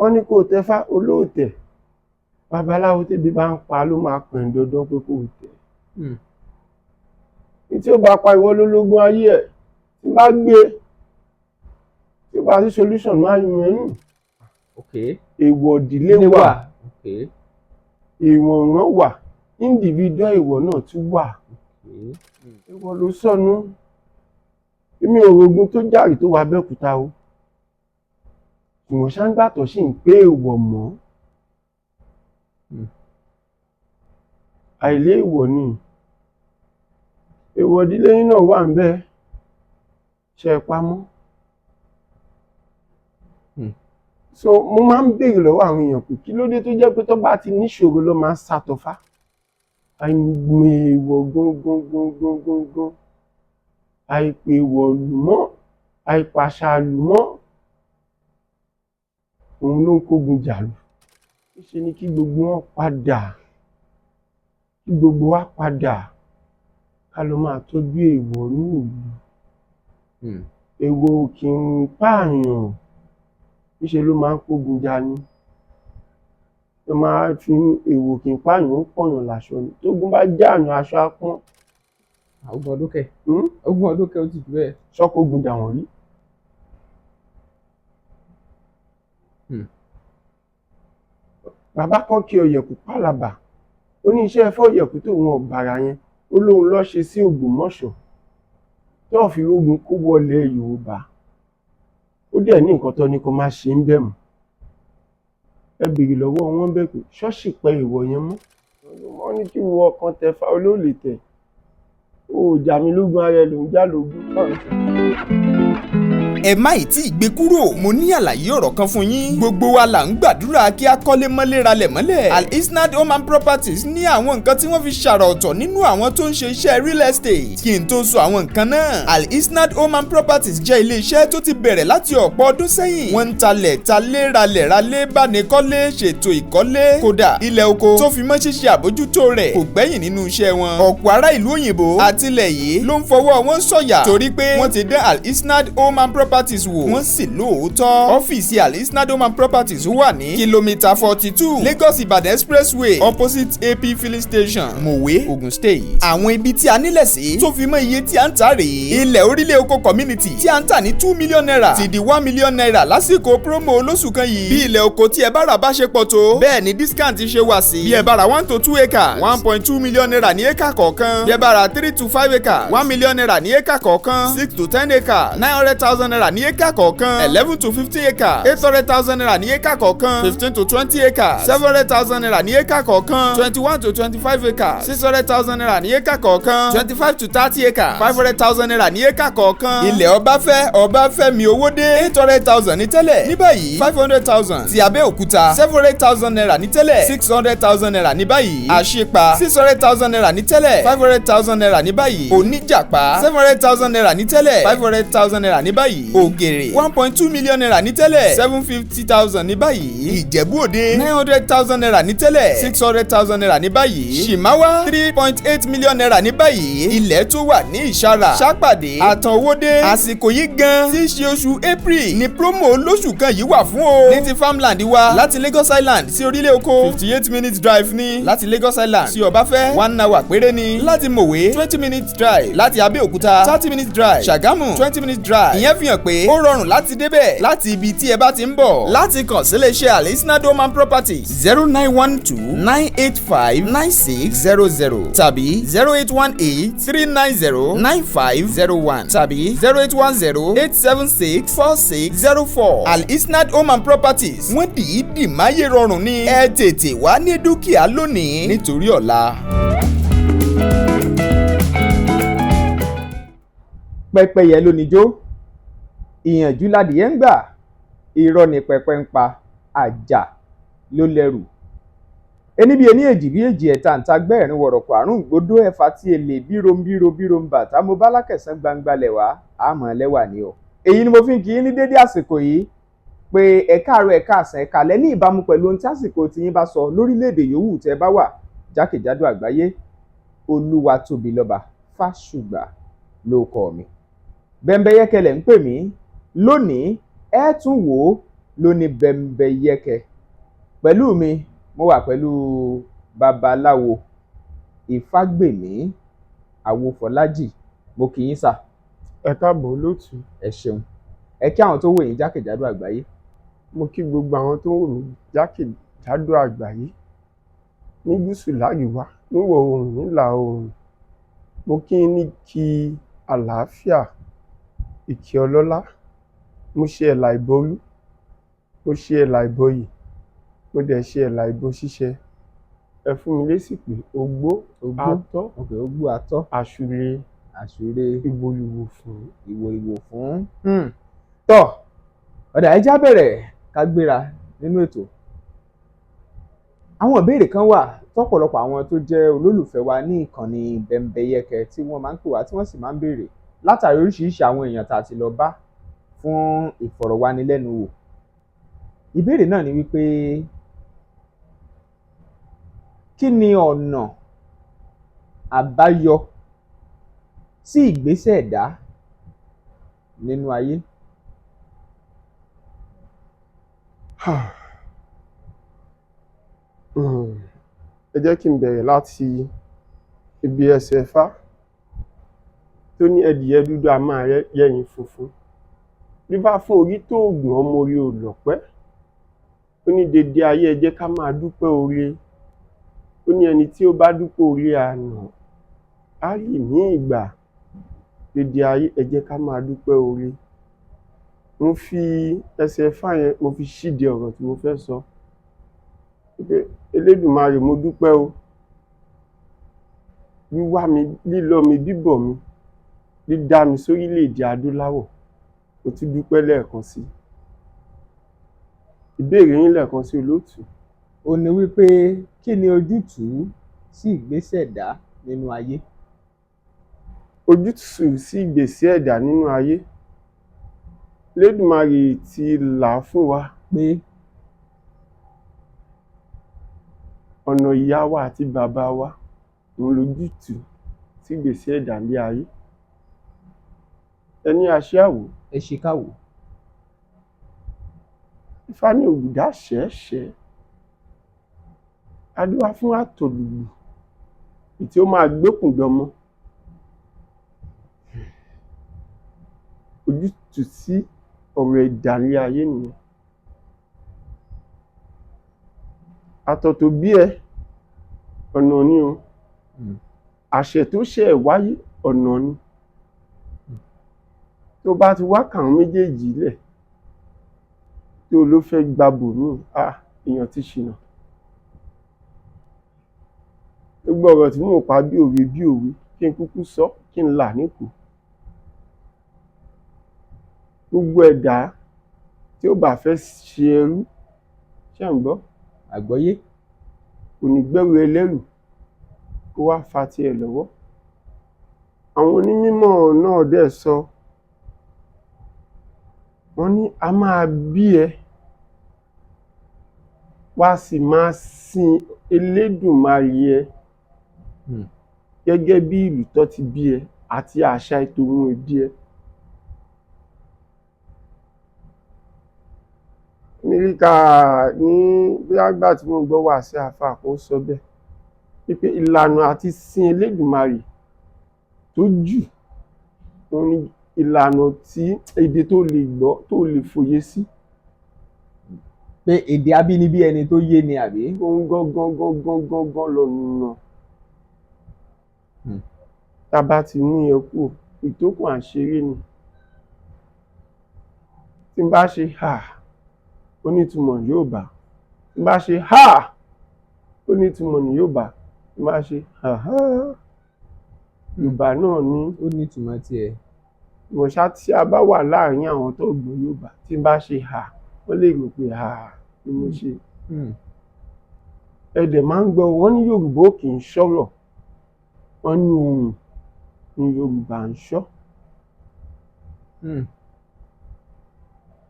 Wọ́n ní kó o tẹfá, olóòtẹ̀. Babaláwo tẹ́bi bá ń pa ló máa pè ń dandan pé kó o tẹ̀. Ní tí ó bá pa ìwọ lólógún ayé ẹ̀, tí bá gbé, tí ó bá sí solution, máa yún ẹ nù. Èèwọ̀ ìdílé wà, èèwọ̀ ìran wà, individual èèwọ̀ náà tún wà. Èèwọ̀ ló sọnù. Èmi ò rògùn tó jàrí tó wà Abẹ́òkúta o. Ṣùgbọ́n ṣáńgbàtọ̀ sì ń pé èèwọ̀ mọ́. Àìlé èèwọ̀ ni. Èèwọ̀ ìdílé yín náà wà ńbẹ̀. Ṣé ẹ pamọ́? So mo máa ń béèrè lọ́wọ́ àwọn èèyàn pé kí ló dé tó jẹ́ pé tó bá ti níṣòro ló máa ń sàtọ̀fá. Àìmọ̀ èèwọ̀ gangan gangan gangan. Àìpè èèwọ̀ lù mọ́, àìpàṣà lù mọ́. Òun ló ń kógun jàlú. Níṣe ni kí gbogbo wọn padà, kí gbogbo wa padà ká lọ máa tọ́jú èèwọ̀ ní ìlú. Èèwọ̀ ò kì í pààyàn, níṣe ló máa ń kógun jani. Ló máa fi èèwọ̀ kì í pààyàn, ó ń pọ̀yàn láṣọ ni. Tógun bá jàyàn, aṣọ á pọ́n. Ogún ọdún kẹ̀. Ogún ọdún kẹ̀, ó ti jù bẹ́ẹ̀. Ṣọ́kógun jà wọ́n rí. Bàbá kan kí ọ̀yẹ̀kú pàlàbà. Ó ní iṣẹ́ ẹ̀fọ́ ọ̀yẹ̀kú tóun ọ̀bàrà yẹn, ó lóun lọ́ ṣe sí Ògbómọ̀ṣọ́ tó fi rógun kó wọlé Yorùbá. Ó dẹ̀ ní nǹkan tó ní kó má ṣe ń bẹ̀ mọ́. Ẹ béèrè lọ́wọ́ wọn bẹ́ẹ̀ pé ṣọ́ọ̀ṣì pẹ́ ìwọ̀ yẹn mọ́. Wọ́n ní kí wọ ọkàn tẹ fa olóòlè tẹ̀. Ó jà mí lógún, ara ẹ ló ń jà lógún. Ẹ má ì tí ì gbé kúrò, mo ní àlàyé ọ̀rọ̀ kan fún yín. Gbogbo wa là ń gbàdúrà kí a kọ́lé mọ́lé ralẹ̀ mọ́lẹ̀. Al Isnad Home and Properties ní àwọn nǹkan tí wọ́n fi ṣàrà ọ̀tọ̀ nínú àwọn tó ń ṣe iṣẹ́ real estate. Kí n tó sọ àwọn nǹkan náà, Al Isnad Home and Properties jẹ́ ilé iṣẹ́ tó ti bẹ̀rẹ̀ láti ọ̀pọ̀ ọdún sẹ́yìn. Wọ́n ń talẹ̀ talé, ralẹ̀ ralé, bánikọ́lé, ṣètò ìkọ́lé, kódà ilẹ̀ oko tó fi mọ́ ṣíṣe àbójútó rẹ̀ kò gbẹ́yìn nínú iṣẹ́ wọn. Ọ̀pọ̀ ará ìlú òyìnbó àtilẹ̀ yìí ló ń fọwọ́ wọn sọ̀yà torí pé wọ́n ti dán Al Isnad Home and Properties wò, wọ́n sì lóòótọ́. Ọ́fíìsì Al Isnad Home and Properties wà ní kìlómítà 42, Lagos Ìbàdàn Expressway, opposite AP filling station, Mowe, Ogun State. Àwọn ibi tí a nílẹ̀ sí tó fi mọ́ iye tí a ń tà rèé: ilẹ̀ orílẹ̀ oko community tí a ń tà ní ₦2 million ti di ₦1 million lásìkò promo olóṣù kan yìí. Bí ilẹ̀ oko tí ẹ bá rà bá ṣe pọ̀ tó, bẹ́ẹ̀ ni discount ṣe wà sí. Bí ẹ bá ra 1 to 2 acres, ₦1.2 million ní acre kọ̀ọ̀kan. Bí ẹ bá ra 3 to 5 acres, ₦1 million ní acre kọ̀ọ̀kan. 6 to 10 acres, ₦900,000 ní acre kọ̀ọ̀kan. 11 to 15 acres, ₦800,000 ní acre kọ̀ọ̀kan. 15 to 20 acres, ₦700,000 ní acre kọ̀ọ̀kan. 21 to 25 acres, ₦600,000 ní acre kọ̀ọ̀kan. 25 to 30 acres, ₦500,000 ní acre kọ̀ọ̀kan. Ilẹ̀ Ọbáfẹ́ Ọbáfẹ́mi Owódé, 800,000 ní tẹ́lẹ̀, ní báyìí 500,000. Ti Abẹ́òkúta, ₦700,000 ní tẹ́lẹ̀, ₦600,000 ní báyìí. Àṣepa, ₦600,000 ní tẹ́lẹ̀, ₦500,000 ní báyìí. Oníjàpá, ₦700,000 ní tẹ́lẹ̀, ₦500,000 ní báyìí. Ògèrè, ₦1.2 million ní tẹ́lẹ̀, 750,000 ní báyìí. Ìjẹ̀bú Òde, ₦900,000 ní tẹ́lẹ̀, ₦600,000 ní báyìí. Ṣìmáwá, ₦3.8 million ní báyìí. Ilẹ̀ tó wà ní Ìṣàrà, Ṣàpàdé, Àtànwódé. Àsìkò yìí gan tí í ṣe oṣù April ní promo olóṣù kan yìí wà fún o. Ní ti farmland wa, láti Lagos Island sí orílẹ̀ oko, 58 minutes drive ní. Láti Lagos Island sí Ọbáfẹ́, 1 hour péré ní. Láti Mòwe, 20 minutes drive. Láti Abẹ́òkúta, 30 minutes drive. Ṣàgámù, 20 minutes drive. Ìyẹn fi hàn pé ó rọrùn láti débẹ̀ láti ibi tí ẹ bá ti ń bọ̀. Láti kàn sí iléeṣẹ́ Al Isnad Home and Properties, 09129859600 tàbí 08183909501 tàbí 08108764604. Al Isnad Home and Properties, wọ́n dìídì máyé rọrùn ní. Ẹ tètè wá ní dúkìá lónìí nítorí ọ̀la. Pẹ́pẹ́yẹ ló níjó, ìyànjú ládìyẹ ń gbà, irọ́ ni pẹpẹ ń pa, àjà ló lẹ́rù. Ení bí ení, èjì bí èjì, ẹ̀ta ǹta gbẹ́ẹ̀rin, wọ̀rọ̀kọ̀ àrùn gbódó, ẹ̀fà tí èlé bírom bíro bíro ń bàtà mo bá lákẹ̀sán gbangba lẹ̀wá àmọ́ lẹ́wà ni o. Èyí ni mo fi ń kí yín ní dédé àsìkò yìí pé ẹ káàárọ̀, ẹ káàsán, ẹ káalẹ́, ní ìbámu pẹ̀lú ohun tí àsìkò tiyín bá sọ lórílẹ̀‐èdè yòówù tẹ́ bá wà jákèjádò àgbáyé. Olúwatóbilọ́ba Fásùgbà ló kọ mi. Bẹ́ńbẹ́yẹ́kẹ́lẹ̀ ń pè mí lónìí. Ẹ tún wò ó. Lóní Bẹ́mbẹ́yẹ́kẹ́. Pẹ̀lú mi, mo wà pẹ̀lú babaláwo Ifágbèmí Awófọlájì. Mo kí yín sà. Ẹ káàbọ̀ olóòtú. Ẹ ṣeun. Ẹ kí àwọn tó wò yín jákèjádò àgbáyé. Mo kí gbogbo àwọn tó ń wò mí jákèjádò àgbáyé, ní gúúsù, láríwá, níwọ̀ oòrùn, nílà oòrùn. Mo kí yín ní kí àlàáfíà, ìkẹ́ ọlọ́lá. Mo ṣe ẹ̀là ìbọrú, mo ṣe ẹ̀là ìbọyè, mo dẹ̀ ṣe ẹ̀là ìbọ ṣíṣẹ. Ẹ fún mi lésì pé ogbó Ogbó. Atọ́. Òkè ogbó atọ́. Àṣùrè. Àṣùrè. Ìwòlùwò fún. Ìwò ìwò fún. Tọ́ ọ̀dà, ẹ já bẹ̀rẹ̀ ká gbéra nínú ètò. Àwọn ìbéèrè kan wà tọ́pọ̀lọpọ̀ àwọn tó jẹ́ olólùfẹ́ wa ní ìkànnì Bẹ́mbẹ́yẹ́kẹ́ tí wọ́n máa ń pè wá, tí wọ́n sì máa ń béèrè látàrí oríṣiríṣi àwọn èèyàn tá a ti lọ bá fún ìfọ̀rọ̀wánilẹ́nuwò. Ìbéèrè náà ni wípé, kí ni ọ̀nà àbáyọ sí ìgbésẹ̀ ẹ̀dá nínú ayé? Ẹ jẹ́ kí n bẹ̀rẹ̀ láti ibi ẹsẹ̀ Ifá tó ní ẹdìyẹ dúdú a máa yẹ́yin funfun, bíbá fún orí tó oògùn ọmọ orí ò lọ́pẹ́. Ó ní dédé ayé, ẹ jẹ́ ká máa dúpẹ́ oore. Ó ní ẹni tí ó bá dúpẹ́ oore àná á rí ní ìgbà. Dédé ayé, ẹ jẹ́ ká máa dúpẹ́ oore. Mo fi ẹsẹ̀ Ifá yẹn, mo fi ṣíde ọ̀rọ̀ tí mo fẹ́ sọ pé Elédùmarè, mo dúpẹ́ o. Wíwá mi, lílọ mi, bíbọ̀ mi, dídá mi sórílẹ̀-èdè adúláwọ̀, mo tún dúpẹ́ lẹ́ẹ̀kan sí i. Ìbéèrè yín lẹ́ẹ̀kan sí, olóòtú? Ó ní wípé, kí ni ojútùú sí ìgbésẹ̀ ẹ̀dá nínú ayé? Ojútùú sí ìgbésẹ̀ ẹ̀dá nínú ayé, Elédùmarè ti là á fún wa pé ọ̀nà ìyá wa àti bàbá wa òun lójútùú sí ìgbésẹ̀ ẹ̀dá ní ayé. Ẹni aṣáwó. Ẹ ṣe káwò. Ifá ní ògùdá ṣẹ́ẹ̀ṣẹ́ adúwá fún àtọ̀lùlù tí ó máa gbókùn dọmọ. Ojútùú sí ọ̀rọ̀ ẹ̀dá ní ayé nìyẹn. Àtọ̀ tó bí ẹ, ọ̀nà ni o. Àṣẹ tó ṣe ẹ̀ wáyé, ọ̀nà ni. Tó bá ti wá kàwọn méjèèjì lẹ̀ tó ló fẹ́ gba bòmíì, ah, èèyàn ti ṣìnà. Gbogbo ọ̀rọ̀ tí mò ń pa bí òwe bí òwe, kí n kúkú sọ, kí n là níkòó. Gbogbo ẹ̀dá tí ó bá fẹ́ ṣe ẹrú, ṣé ẹ̀ ń gbọ́? Àgbọ́yé. Kò ní gbẹ́rù ẹlẹ́rù kó wá fa tiẹ̀ lọ́wọ́. Àwọn onímọ̀ náà dẹ̀ sọ, wọ́n ní a máa bí ẹ, wá sì máa sin Elédùmarè ẹ gẹ́gẹ́ bí ìlú tó ti bí ẹ àti àṣà ètò ohun ìbí ẹ. Mílíkà ní bí àgbà tí mo gbọ́ wà sí àáfàá kan sọ bẹ́ẹ̀ wípé ìlànà àti sin Elédùmarè tó jù òun ni ìlànà tí èdè tó lè gbọ́, tó lè fòye sí. Pé èdè abínibí ẹni tó yé ni, àbí? Òun gangan gangan gangan lọ̀nà. Tá a bá ti mú yẹn kúrò, ìtókù à ń ṣeré ni. Tí n bá ṣe hà, ó nítumọ̀ Yorùbá. Tí n bá ṣe hà, ó nítumọ̀ ní Yorùbá. Tí n bá ṣe hà hà, Yorùbá náà ní. Ó nítumọ̀ tiẹ̀. Ìwọ̀n ṣá tí a bá wà láàárín àwọn tó gbọ́ Yorùbá, tí n bá ṣe hà, wọ́n lè rò pé hà ni mo ṣe. Ẹ dẹ̀ máa ń gbọ́, wọ́n ní Yorùbá ò kì í sọ̀rọ̀, wọ́n ní ohùn ni Yorùbá ń sọ.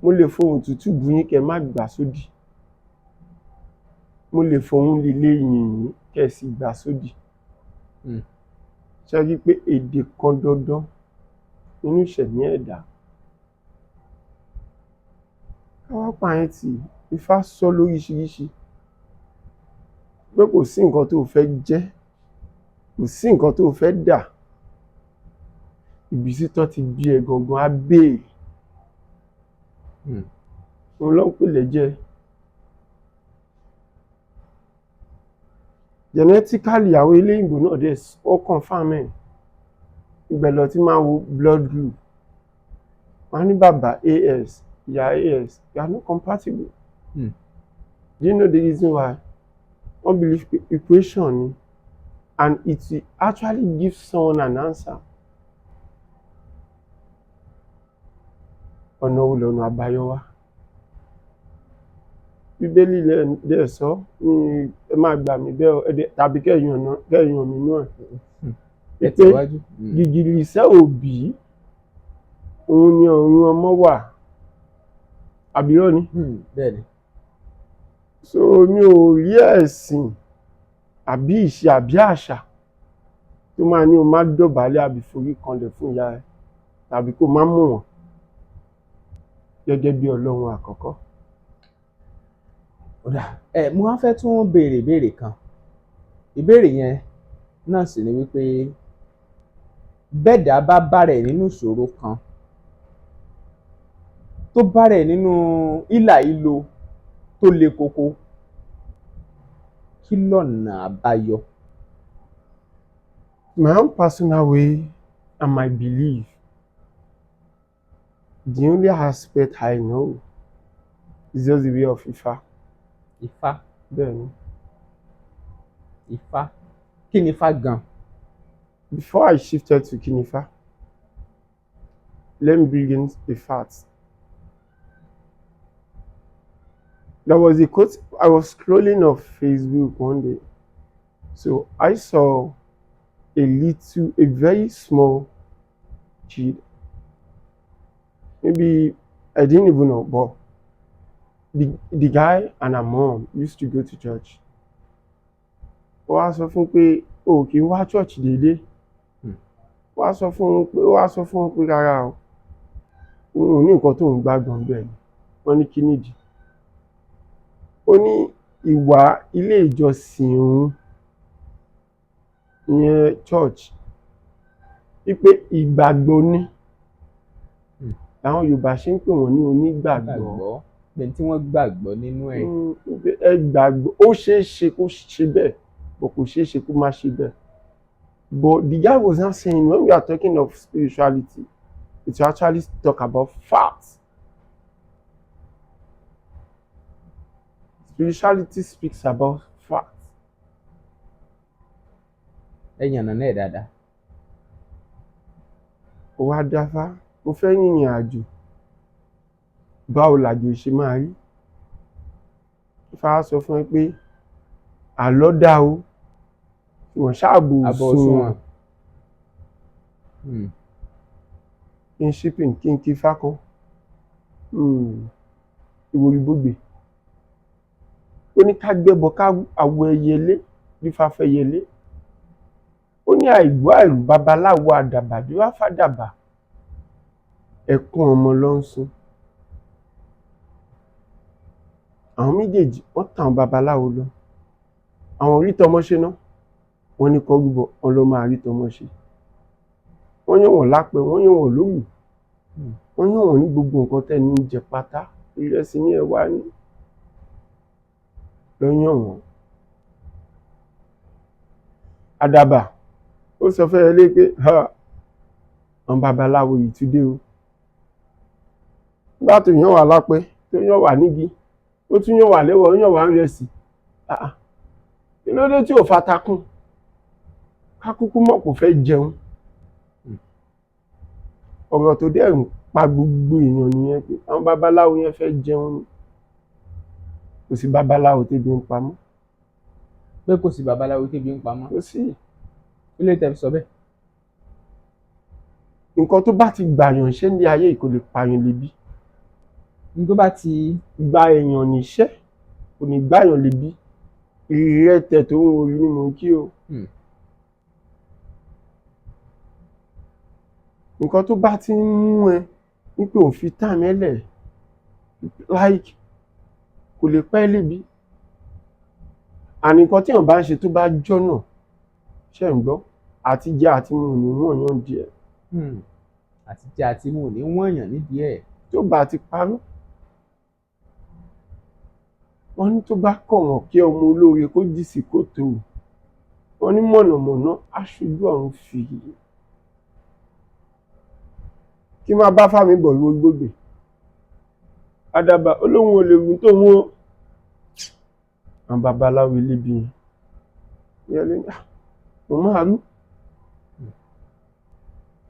Mo lè fohùn tútù bú yín kẹ́ má gbà sódì. Mo lè fohùn líle yìn yín kẹ́ sì gbà sódì. Ṣé rí i pé èdè kan dandan nínú ìṣẹ̀mí ẹ̀dá? Ká Káwá pààyàn tì. Ifá sọ lóríṣiríṣi pé kò sí nǹkan tó fẹ́ jẹ́, kò sí nǹkan tó fẹ́ dà, ìbísí tó ti bí ẹ gangan á béèrè. Òun ló ń pè lẹ́jẹ̀. Genetically, àwọn eléyìnbó náà dẹ̀ ó confirm ẹ̀. Ibẹ̀ lọ ti máa wo blood group. Wọ́n á ní bàbá AS, ìyá AS, they are not compatible. Do you know the reason why? Wọ́n believe pé equation ni, and it will actually give someone an answer. Ọ̀nà wo lọ̀nà àbáyọ wá? Bíbélì dẹ̀ sọ ní, ẹ má gbà mí bẹ́ẹ̀ o, ẹ dẹ̀ tàbí kẹ́yìn ọ̀nà kẹ́yìn ọ̀nà inú ẹ̀. Ẹ Pé tẹ̀wájú. gìgìrìsẹ́ òbí òun ni ọ̀run ọmọ wà, àbírọ́ ni. Bẹ́ẹ̀ ni. So mi ò rí ẹ̀sìn àbí ìṣe àbí àṣà tó máa ní o má dọ̀bálẹ̀ àbí forí kanlẹ̀ fún ìyá ẹ tàbí kó má mú wọn gẹ́gẹ́ bí Ọlọ́run àkọ́kọ́. Ó dà, ẹ mo wá fẹ́ tún béèrè ìbéèrè kan. Ìbéèrè yẹn náà sì ni wípé bẹ́ẹ̀dá bá bára ẹ̀ nínú ìṣòro kan, tó bára ẹ̀ nínú hílàhílo tó le koko, kí lọ̀nà àbáyọ? My own personal way and my belief, the only aspect I know is just the way of Ifá. Ifá. Bẹ́ẹ̀ ni. Ifá, kí ni Ifá gan? Before I shifted to Kinifa, let me bring in a fact. There was a quote. I was scrolling off Facebook one day. So I saw a very small kid. Maybe I didn't even know, but the guy and her mom used to go to church. Ó wá sọ fún pé o kì í wá church déédéé. Ó wá sọ fún un pé, ó wá sọ fún un pé rárá o, òun ò ní nǹkan tóun gbàgbọ́ ńbẹ̀ ni. Wọ́n ní kí nìdí? Ó ní ìwà ilé ìjọsìn òun, ìyẹn church, wípé ìgbàgbọ́ ni. Làwọn Yorùbá ṣe ń pè wọ́n ní onígbàgbọ́. Gbàgbọ́ pé tí wọ́n gbàgbọ́ nínú ẹ̀. Wípé ẹ gbàgbọ́, ó ṣeé ṣe kó ṣe bẹ́ẹ̀, but kò ṣeé ṣe kó má ṣe bẹ́ẹ̀. But the guy was now saying, when we are talking of spirituality, it will actually talk about facts. Spirituality speaks about facts. Ẹ yànnà náà dáadáa. Ó wá dáfá, mo fẹ́ rìnrìn àjò. Báwo làjò ṣe máa rí? Ifá sọ fún ẹ pé àlọ́ dá o, wọ́n ṣáàbò Àbọ̀ òṣùwọ̀n. òṣùwọ̀n. Kí n shipping, kí n kí ifá kan. Ìwòrìbógbè. Ó ní ká gbẹ́bọ ká àwọ̀ ẹyẹlé, dífá fẹ́yẹlé. Ó ní àìgbọ́ àìrù babaláwo àdàbà dífá fàdàbà. Ẹkún ọmọ ló ń sun. Àwọn méjèèjì wọ́n tàn babaláwo lọ. Àwọn rí tọmọ ṣe ná. Wọ́n ní kó rúbọ, wọ́n lọ máa rí tọmọ ṣe. Wọ́n yàn wọ́n lápẹ̀, wọ́n yàn wọ́n lóru. Wọ́n yàn wọ́n ní gbogbo nǹkan tẹ́nu ń jẹ pátá. Ìrẹsì ní ẹ̀wà ní. Lọ yàn wọ́n. Àdàbà ó sọ fẹ́ ẹ lé pé ha, àwọn babaláwo yìí tún dé o. Nígbà tó yàn wá lápẹ́, tó yàn wá nígi, ó tún yàn wá lẹ́wọ̀, ó yàn wá ń rẹsì. Kí ló dé tí ò fatakún? Ká kúkú mọ̀ kò fẹ́ jẹun. Ọ̀rọ̀ tó dẹ̀ ń pa gbogbo èèyàn nìyẹn pé àwọn babaláwo yẹn fẹ́ jẹun ni. Kò sí babaláwo tébi ń pa mọ́. Pé kò sí babaláwo tébi ń pa mọ́. Kò sí. Kí ló tẹ́ fi sọ bẹ́ẹ̀? Nǹkan tó bá ti gbàyàn ṣẹ́ ní ayé yìí kò lè pààyàn lébi. Ní tó bá ti gba èèyàn níṣẹ́ kò ní gbàyàn lébi. Ìrẹtẹ̀ tó ń orí ni mò ń kí o. Nǹkan tó bá ti ń mú ẹ wípé òun fi táìmù ẹ lẹ̀ Like, kò lè pẹ́ lébi. Àní nǹkan tí èèyàn bá ń ṣe tó bá jọ́nà, ṣe ń gbọ́, àti jẹ àti mu ní wọ́n yàn díẹ̀. Àti jẹ àti mu ní wọ́n yàn nídìí ẹ̀. Tó bá ti parọ́, wọ́n ní tó bá kọ̀ wọ́n kí ọmọ olóore kó jì sí kòtò, wọ́n ní mọ̀nàmọ́ná aṣojú ọ̀run fìrí. Kí máa bá fámi bọ̀ ìwọ gbògbè. Àdàbà olóhùn olè wù tó wọn. Àwọn babaláwo ilébi yẹn. Ẹyẹlé ní, "Ah, mo máa rú."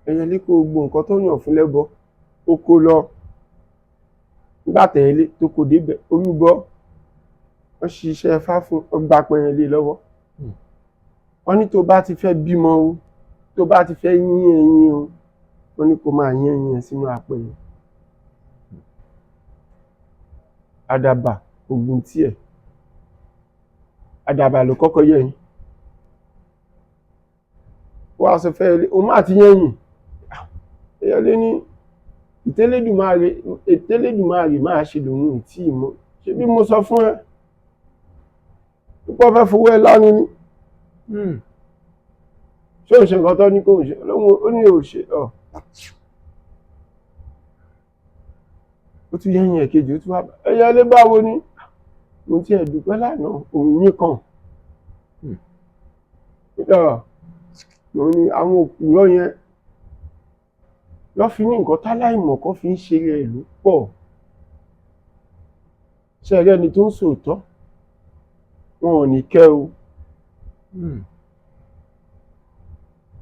Ẹyẹlé kó gbogbo nǹkan tó yàn fún lẹ́bọ, ó kó lọ. Nígbà tẹ̀yẹlé tó kó débẹ̀, ó rúbọ. Wọ́n ṣiṣẹ́ ifá fún ọgbà pẹ̀yẹlé lọ́wọ́. Wọ́n ní tó bá ti fẹ́ bímọ o, tó bá ti fẹ́ yín ẹyin o, wọ́n ní kó máa yín ẹyin ẹ̀ sínú apẹ̀yẹ. Àdàbà ògùn tiẹ̀. Àdàbà ló kọ́kọ́ yẹ̀yìn. Wọ́n á sọ fẹ́ ẹyẹlé, òun máa ti yẹ̀yìn. Ẹyẹlé ní ìtẹ́lẹ́dùmarè, ìtẹ́lẹ́dùmarè máa ṣe lòun ò tí ì mọ̀. Ṣé bí mo sọ fún ẹ? Púpọ̀ fẹ́ fowó ẹ lánàá ni. Ṣé òun ṣe nǹkan tó ní kó ṣe? Olóhùn ó ní ò ṣe ọ̀. Ó tún yẹ̀yìn ẹ̀kejì, ó tún wá bá ẹyẹlé báwo ni? Mo ti ẹ̀ dúpẹ́ lánàá, òun yín kàn. Òun ni àwọn òpùrọ́ yẹn lọ́ fi ní nǹkan táláìmọ̀ kan fi ń ṣe rẹ̀ ló pọ̀. Ṣé ẹ rí ẹni tó ń sòótọ́? Wọn ò ní kẹ́ o.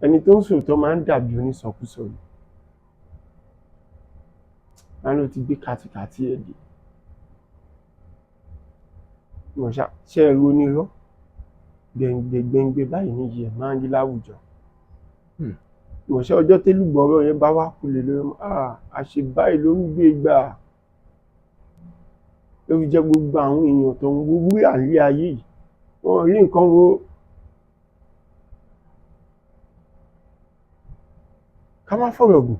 Ẹni tó ń sòótọ́ máa ń dàbí onísọkúsọ ni. Wọn ló ti gbé kàtìkàtì ẹ̀ dé. Mo ṣá, ṣé ẹ rí onírọ́? Gbẹ̀ngbẹ̀ gbẹ̀ngbẹ̀ báyìí ní iyì ẹ̀ máa ń rí láwùjọ. Mo ṣe ọjọ́ télùbọ̀ ọ̀rọ̀ yẹn bá wá kulè lórí ọmọ, àṣẹ báyìí ló ń gbé gbà. Ló fi jẹ́ gbogbo àwọn èèyàn tó ń wo wúrà ní ayé yìí, wọ́n rí nǹkan wo. Ká má fọ̀rọ̀ gùn,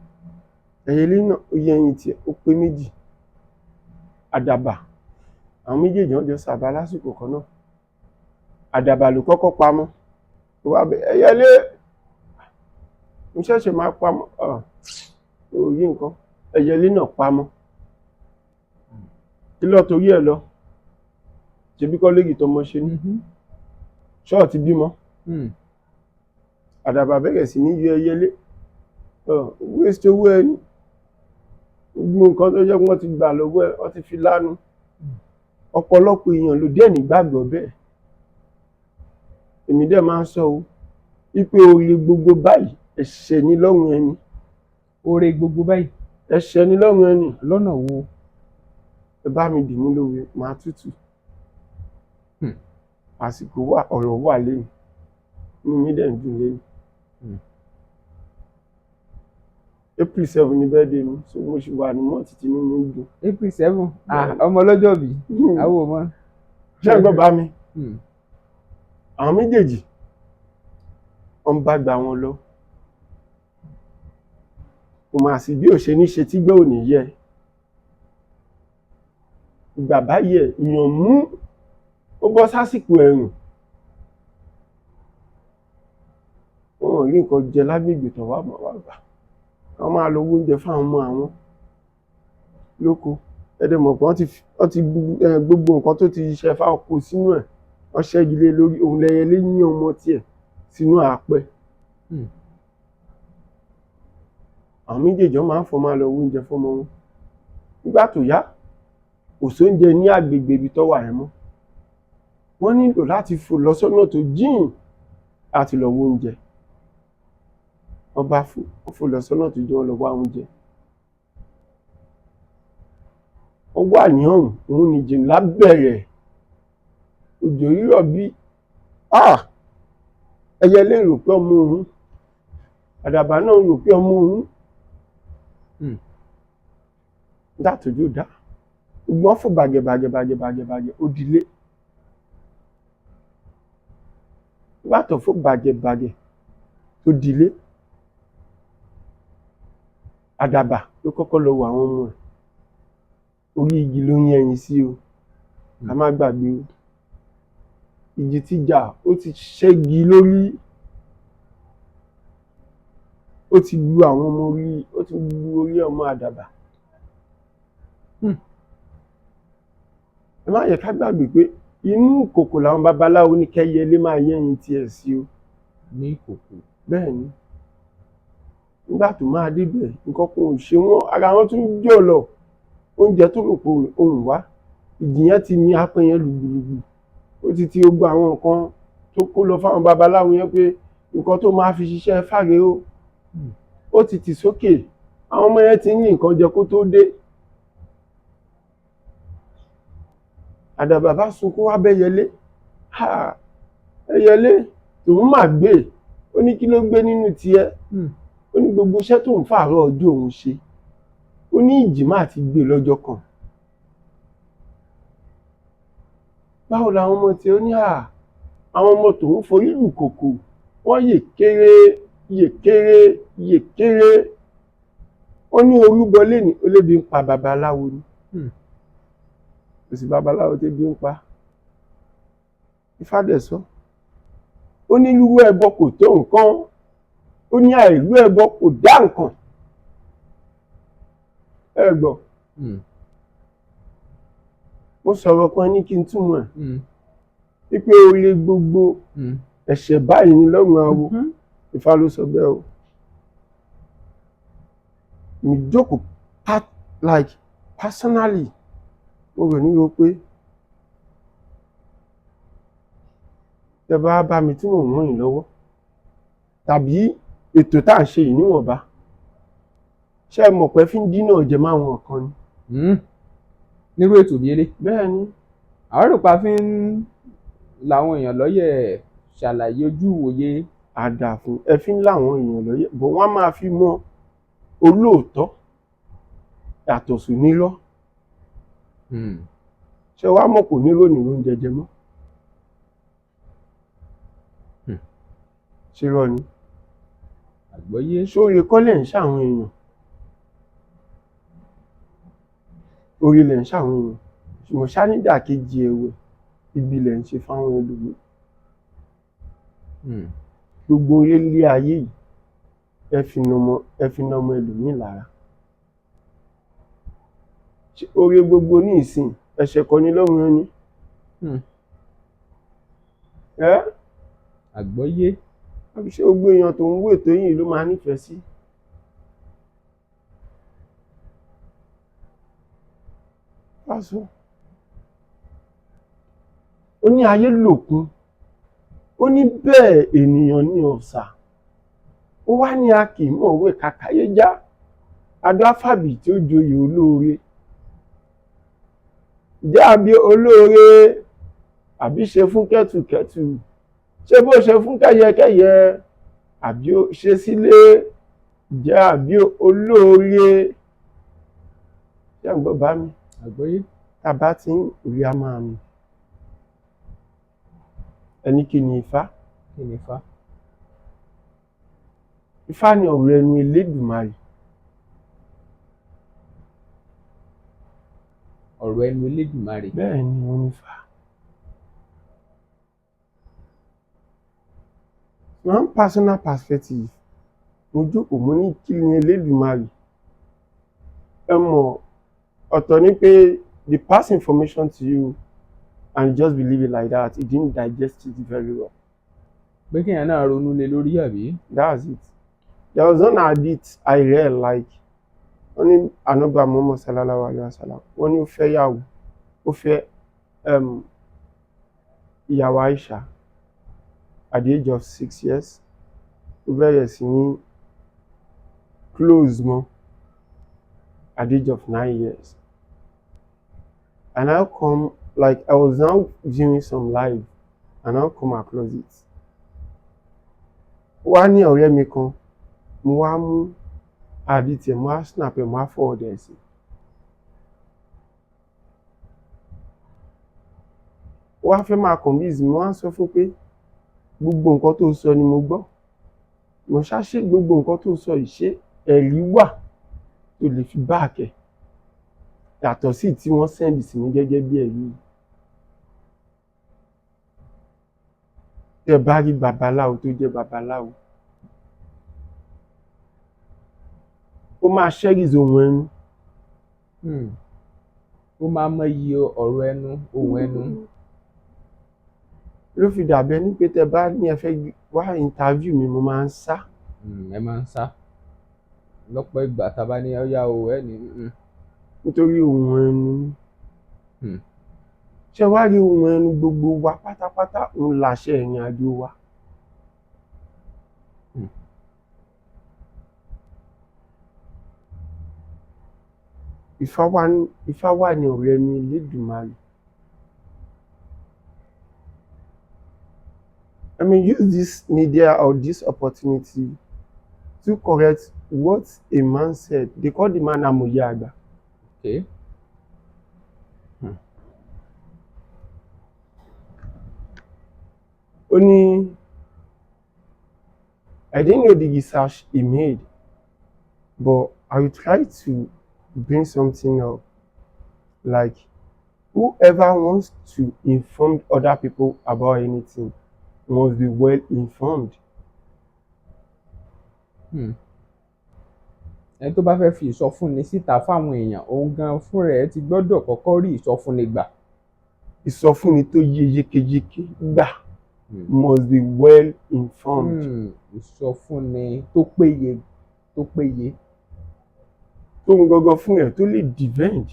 ẹyẹlé náà ó yẹ ẹyin tiẹ̀, ó pé méjì. Àdàbà, àwọn méjèèjì wọ́n jọ sàbà lásìkò kan náà. Àdàbà ló kọ́kọ́ pamọ́. Ó wá bẹ ẹyẹlé, mo ṣẹ̀ṣẹ̀ máa pamọ́, ó rí nǹkan. Ẹyẹlé náà pamọ́. Kí ló torí ẹ lọ? Ṣebí kọ́lẹ́ẹ̀gì tọmọ ṣe ní. Ṣọ́ọ̀tì bímọ. Àdàbà bẹ̀rẹ̀ sí ní yọ ẹyẹlé. Waste owó ẹni. Gbogbo nǹkan tó jẹ́ pé wọ́n ti gbà lọ́wọ́ ẹ, wọ́n ti fi lánu. Ọ̀pọ̀lọpọ̀ èèyàn ló dẹ̀ nígbàgbọ́ bẹ́ẹ̀. Èmi dẹ̀ máa ń sọ o, wípé oore gbogbo báyìí ẹ̀ṣẹ̀ ni lọ́rùn ẹni. Oore gbogbo báyìí. Ẹ̀ṣẹ̀ ni lọ́rùn ẹni. Lọ́nà wo? Ẹ bá mi dì mú lóore, màá tútù. Àsìkò wà, ọ̀rọ̀ wà lẹ́nu. Inú mi dẹ̀ ń dùn lẹ́nu. April 7 ni birthday mi, so mo ṣì wà ní mọ́ọ̀tì tí inú mi ń dùn. April 7, ọmọ ọlọ́jọ́ bí, àwọn ọmọ. Ṣé ẹ gbọ́ bá mi? Àwọn méjèèjì, wọ́n bá gba wọn lọ. Kò mà sí bí ò ṣe ní ṣe tí gbọ́ ò ní yẹ. Ìgbà báyìí ẹ̀, ìyàn mú ó bọ́ sásìkò ẹ̀rùn. Wọn ò rí nǹkan jẹ lágbègbè tó wà mọ́ wá gbà. Wọ́n máa lọ oúnjẹ fáwọn ọmọ àwọn lóko. Ẹ dẹ̀ mọ̀ pé wọ́n ti gbogbo nǹkan tó ti ṣe fáwọn kó sínú ẹ̀. Wọ́n ṣẹ́gi lé lórí, òun lẹyẹlé yín ọmọ tiẹ̀ sínú àpẹ. Àwọn méjèèjì wọ́n máa ń fọ máa lọ oúnjẹ fọ́mọ wọn. Nígbà tó yá, kò sóúnjẹ ní agbègbè ibi tó wà yẹn mọ́. Wọ́n nílò láti fò lọ sọ́nà tó jìn láti lọ wo oúnjẹ. Wọ́n bá fò, wọ́n fò lọ sọ́nà tó jìn, wọ́n lọ wá oúnjẹ. Wọ́n wà ní ọ̀hún, òun ní jìnlá bẹ̀rẹ̀. Òjò rírọ̀ bí, ẹyẹlé rò pé ọmọ òun, àdàbà náà rò pé ọmọ òun. Nígbà tójò dá, gbogbo wọn fò bàgẹ̀ bàgẹ̀ bàgẹ̀ bàgẹ̀ bàgẹ̀ ó dilé. Nígbà tó fò bàgẹ̀ bàgẹ̀ tó dilé, àdàbà ló kọ́kọ́ lọ wo àwọn ọmọ ẹ̀. Orí igi ló ń yẹyin sí o, ká má gbàgbé o. Ìjì ti jà, ó ti ṣẹ́gi lórí, ó ti lu àwọn ọmọ orí, ó ti lu orí ọmọ àdàbà. Ẹ má yẹ ká gbàgbé pé inú ìkòkò làwọn babaláwo ní kẹ́yẹlé máa yẹ́yin tiẹ̀ sí o. Ní ìkòkò. Bẹ́ẹ̀ ni, nígbà tó máa débẹ̀, nǹkan kan ò ṣe wọ́n, ara wọn tún jọ̀lọ̀. Oúnjẹ tó rò pé òun wá, ìjì yẹn ti mi apẹ yẹn lùgbùlùgbù, ó ti ti gbogbo àwọn nǹkan tó kó lọ fáwọn babaláwo yẹn pé nǹkan tó máa fi ṣiṣẹ́ fáre o. Ó ti tì sókè, àwọn ọmọ yẹn ti ń ní nǹkan jẹ kó tó dé. Àdàbà bá sunkún wá bẹ́yẹlé, "Ha, ẹyẹlé tòun mà gbé." Ó ní kí ló gbé nínú tiẹ̀? Ó ní gbogbo iṣẹ́ tó ń fàárọ̀ ọjọ́ òun ṣe, ó ní ìjì má ti gbé lọ́jọ́ kan. Báwo làwọn ọmọ tí ó ní à àwọn ọmọ tòun forí lù kòkò, wọ́n yè kéré yè kéré yè kéré. Wọ́n ní orúbọ lẹ́ni ó lébi ń pa babaláwo ni. Kò sí babaláwo tébi ń pa. Ifá dẹ̀ sọ, ó ní rírú ẹbọ kò tó nǹkan, ó ní àìrú ẹbọ kò dá nǹkan. Ẹ gbọ́, mo sọ̀rọ̀ kan ní kí n túmọ̀ ẹ̀ wípé oore gbogbo ẹ̀ṣẹ̀ báyìí ni lọ́rùn awo. Ifá ló sọ bẹ́ẹ̀ o. Mi jókòó pat like personally, mo rò níro pé tẹ bá bá mi tí mò ń ràn yín lọ́wọ́ tàbí ètò tá à ń ṣe yìí níwọ̀nba, ṣé ẹ mọ̀ pé fi ń dínà jẹ máwọn kan ni? Nírú ètò bíi elé. Bẹ́ẹ̀ ni. Àwọn rò pa fi ń làwọn èèyàn lọ́yẹ̀ ṣàlàyé ojú ìwòye. Àdàfún ẹ fi ń láwọn èèyàn lọ́yẹ̀ bọ̀, wọ́n á máa fi mọ olóòótọ́ yàtọ̀ sí nírọ́. Ṣé wàá mọ̀ kò ní rònú oúnjẹ jẹ mọ́? Ṣé rọ ni? Àgbọ́yé. Sóore kọ́ lẹ̀ ń ṣàwọn èèyàn, oore lẹ̀ ń ṣàwọn èèyàn, ṣùgbọ́n ṣánídàkejì ẹ̀wẹ̀, ibi lẹ̀ ń ṣe fáwọn ẹlòmíì. Gbogbo ilé ayé yìí, ẹ fi nà ọmọ ẹlòmíì lára. Ṣé oore gbogbo ní ìsìn ẹ̀ṣẹ̀ kọ́ ni lọ́rùn ẹni? Ẹ́. Àgbọ́yé. Àbí ṣé gbogbo èèyàn tó ń wò ètò yìí ló máa nífẹ̀ẹ́ sí? Pásọ. Ó ní ayé lòkun, ó ní bẹ́ẹ̀ ènìyàn ní ọ̀sà. Ó wá ní a kì í mọ̀wé kàkàyé já, adó àfàbì tí ó joyè olóore. Ǹjẹ́ àbí olóore àbí ṣe fún kẹ́tùkẹ́tù? Ṣé bó ṣe fún kẹ́yẹkẹ́yẹ àbí ó ṣe sílé? Ǹjẹ́ àbí olóore? Ṣé ẹ̀ ń gbọ́ bá mi? Àgbọ́yé. Tá a bá ti ń rí, a máa mú. Ẹni kí ni Ifá? Kí ni Ifá? Ifá ni ọ̀rọ̀ ẹnu Elédùmarè. Ọ̀rọ̀ ẹnu Elédùmarè. Bẹ́ẹ̀ ni, òun ni Ifá. My personal perspective, mo jókòó, mo ní kí ni Elédùmarè? Ẹ mọ̀, ọ̀tọ̀ ni pé they pass information to you and you just believe it like that. You didn't digest it very well. Pé kéèyàn náà ronú lé lórí, àbí? That's it. There was one hadith I read, like, wọ́n ní Ànábì Muhammad sallallahu alayhi wa sallam, wọ́n ní ó fẹ́ yàwó, ó fẹ́ ìyàwó Aisha at the age of 6 years. Ó bẹ̀rẹ̀ sí ní close mọ́ at the age of 9 years. And I come, like, I was now viewing some live and I come across it. Ó wá ní ọ̀rẹ́ mi kan, mo wá mú hadith ẹ̀, mo wá snap ẹ̀, mo wá forward ẹ̀ sí. Ó wá fẹ́ máa convince mi, mo wá ń sọ fún pé gbogbo nǹkan tó sọ ni mo gbọ́. Mo ṣá ṣe gbogbo nǹkan tó sọ yìí, ṣé ẹ̀rí wà tó lè fi back ẹ̀? Yàtọ̀ sí tí wọ́n send sí mi gẹ́gẹ́ bí ẹ̀rí yìí. Tẹ́ bá rí babaláwo tó jẹ́ babaláwo, ó máa cherish ohun ẹnu. Ó máa mọ iye ọ̀rọ̀ ẹnu, ohun ẹnu. Ló fi dàbí ẹni pé tẹ́ bá ní ẹ fẹ́ wá interview mi, mo máa ń sá. Ẹ máa ń sá lọ́pọ̀ ìgbà tá a bá ní ọ̀yá o, ẹ ní Nítorí ohun ẹnu ni. Ṣé wá rí ohun ẹnu gbogbo wa pátápátá, òun làṣẹ ìrìn àjò wa. Ifá wà ní ọ̀rẹ́ mi Elédùmarè. I may use this media or this opportunity to correct what a man said. They call the man Amòye Àgbà. Okay. Ó ní, I didn't know the research he made, but I will try to bring something up. Like, whoever wants to inform other people about anything must be well informed. Ẹni tó bá fẹ́ fi ìsọfúnni síta fáwọn èèyàn, òun gan fúnra ẹ̀ ti gbọ́dọ̀ kọ́kọ́ rí ìsọfúnni gbà. Ìsọfúnni tó yé yékéyéké gbà must be well informed. Ìsọfúnni tó péye tó péye. Tóun gangan fún ẹ̀ tó lè defend.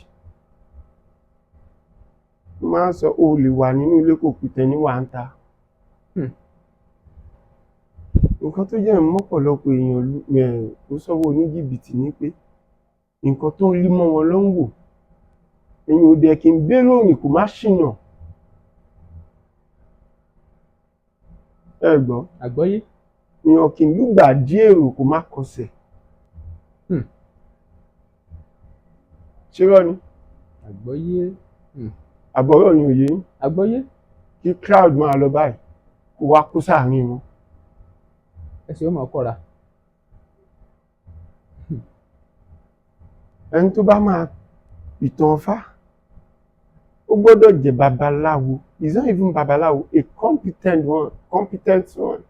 Mo máa ń sọ, o lè wà nínú ilé kò pìtẹ́ ní wà ń ta. Nǹkan tó jẹ́ mọ́pọ̀lọpọ̀ èèyàn kó sọ́wọ́ oníjìbìtì ni pé nǹkan tó ń rí mọ́ wọn ló ń wò. Èèyàn ò dẹ̀ kí ń bérò rìn kó má ṣìnà. Ẹ gbọ́. Àgbọ́yé. Èèyàn kì í lùgbàdì èrò kó má kọsẹ̀. Ṣé irọ́ ni? Àgbọ́yé. Àbọ̀rọ̀ yẹn ò yé yín? Àgbọ́yé. Kí crowd máa lọ báyìí, kó wá kó sáàárín wọn. Ẹsẹ̀ ó máa kọ́ra. Ẹni tó bá máa ìtàn Ifá, ó gbọ́dọ̀ jẹ́ babaláwo. It's not even babaláwo, a competent one, competent one.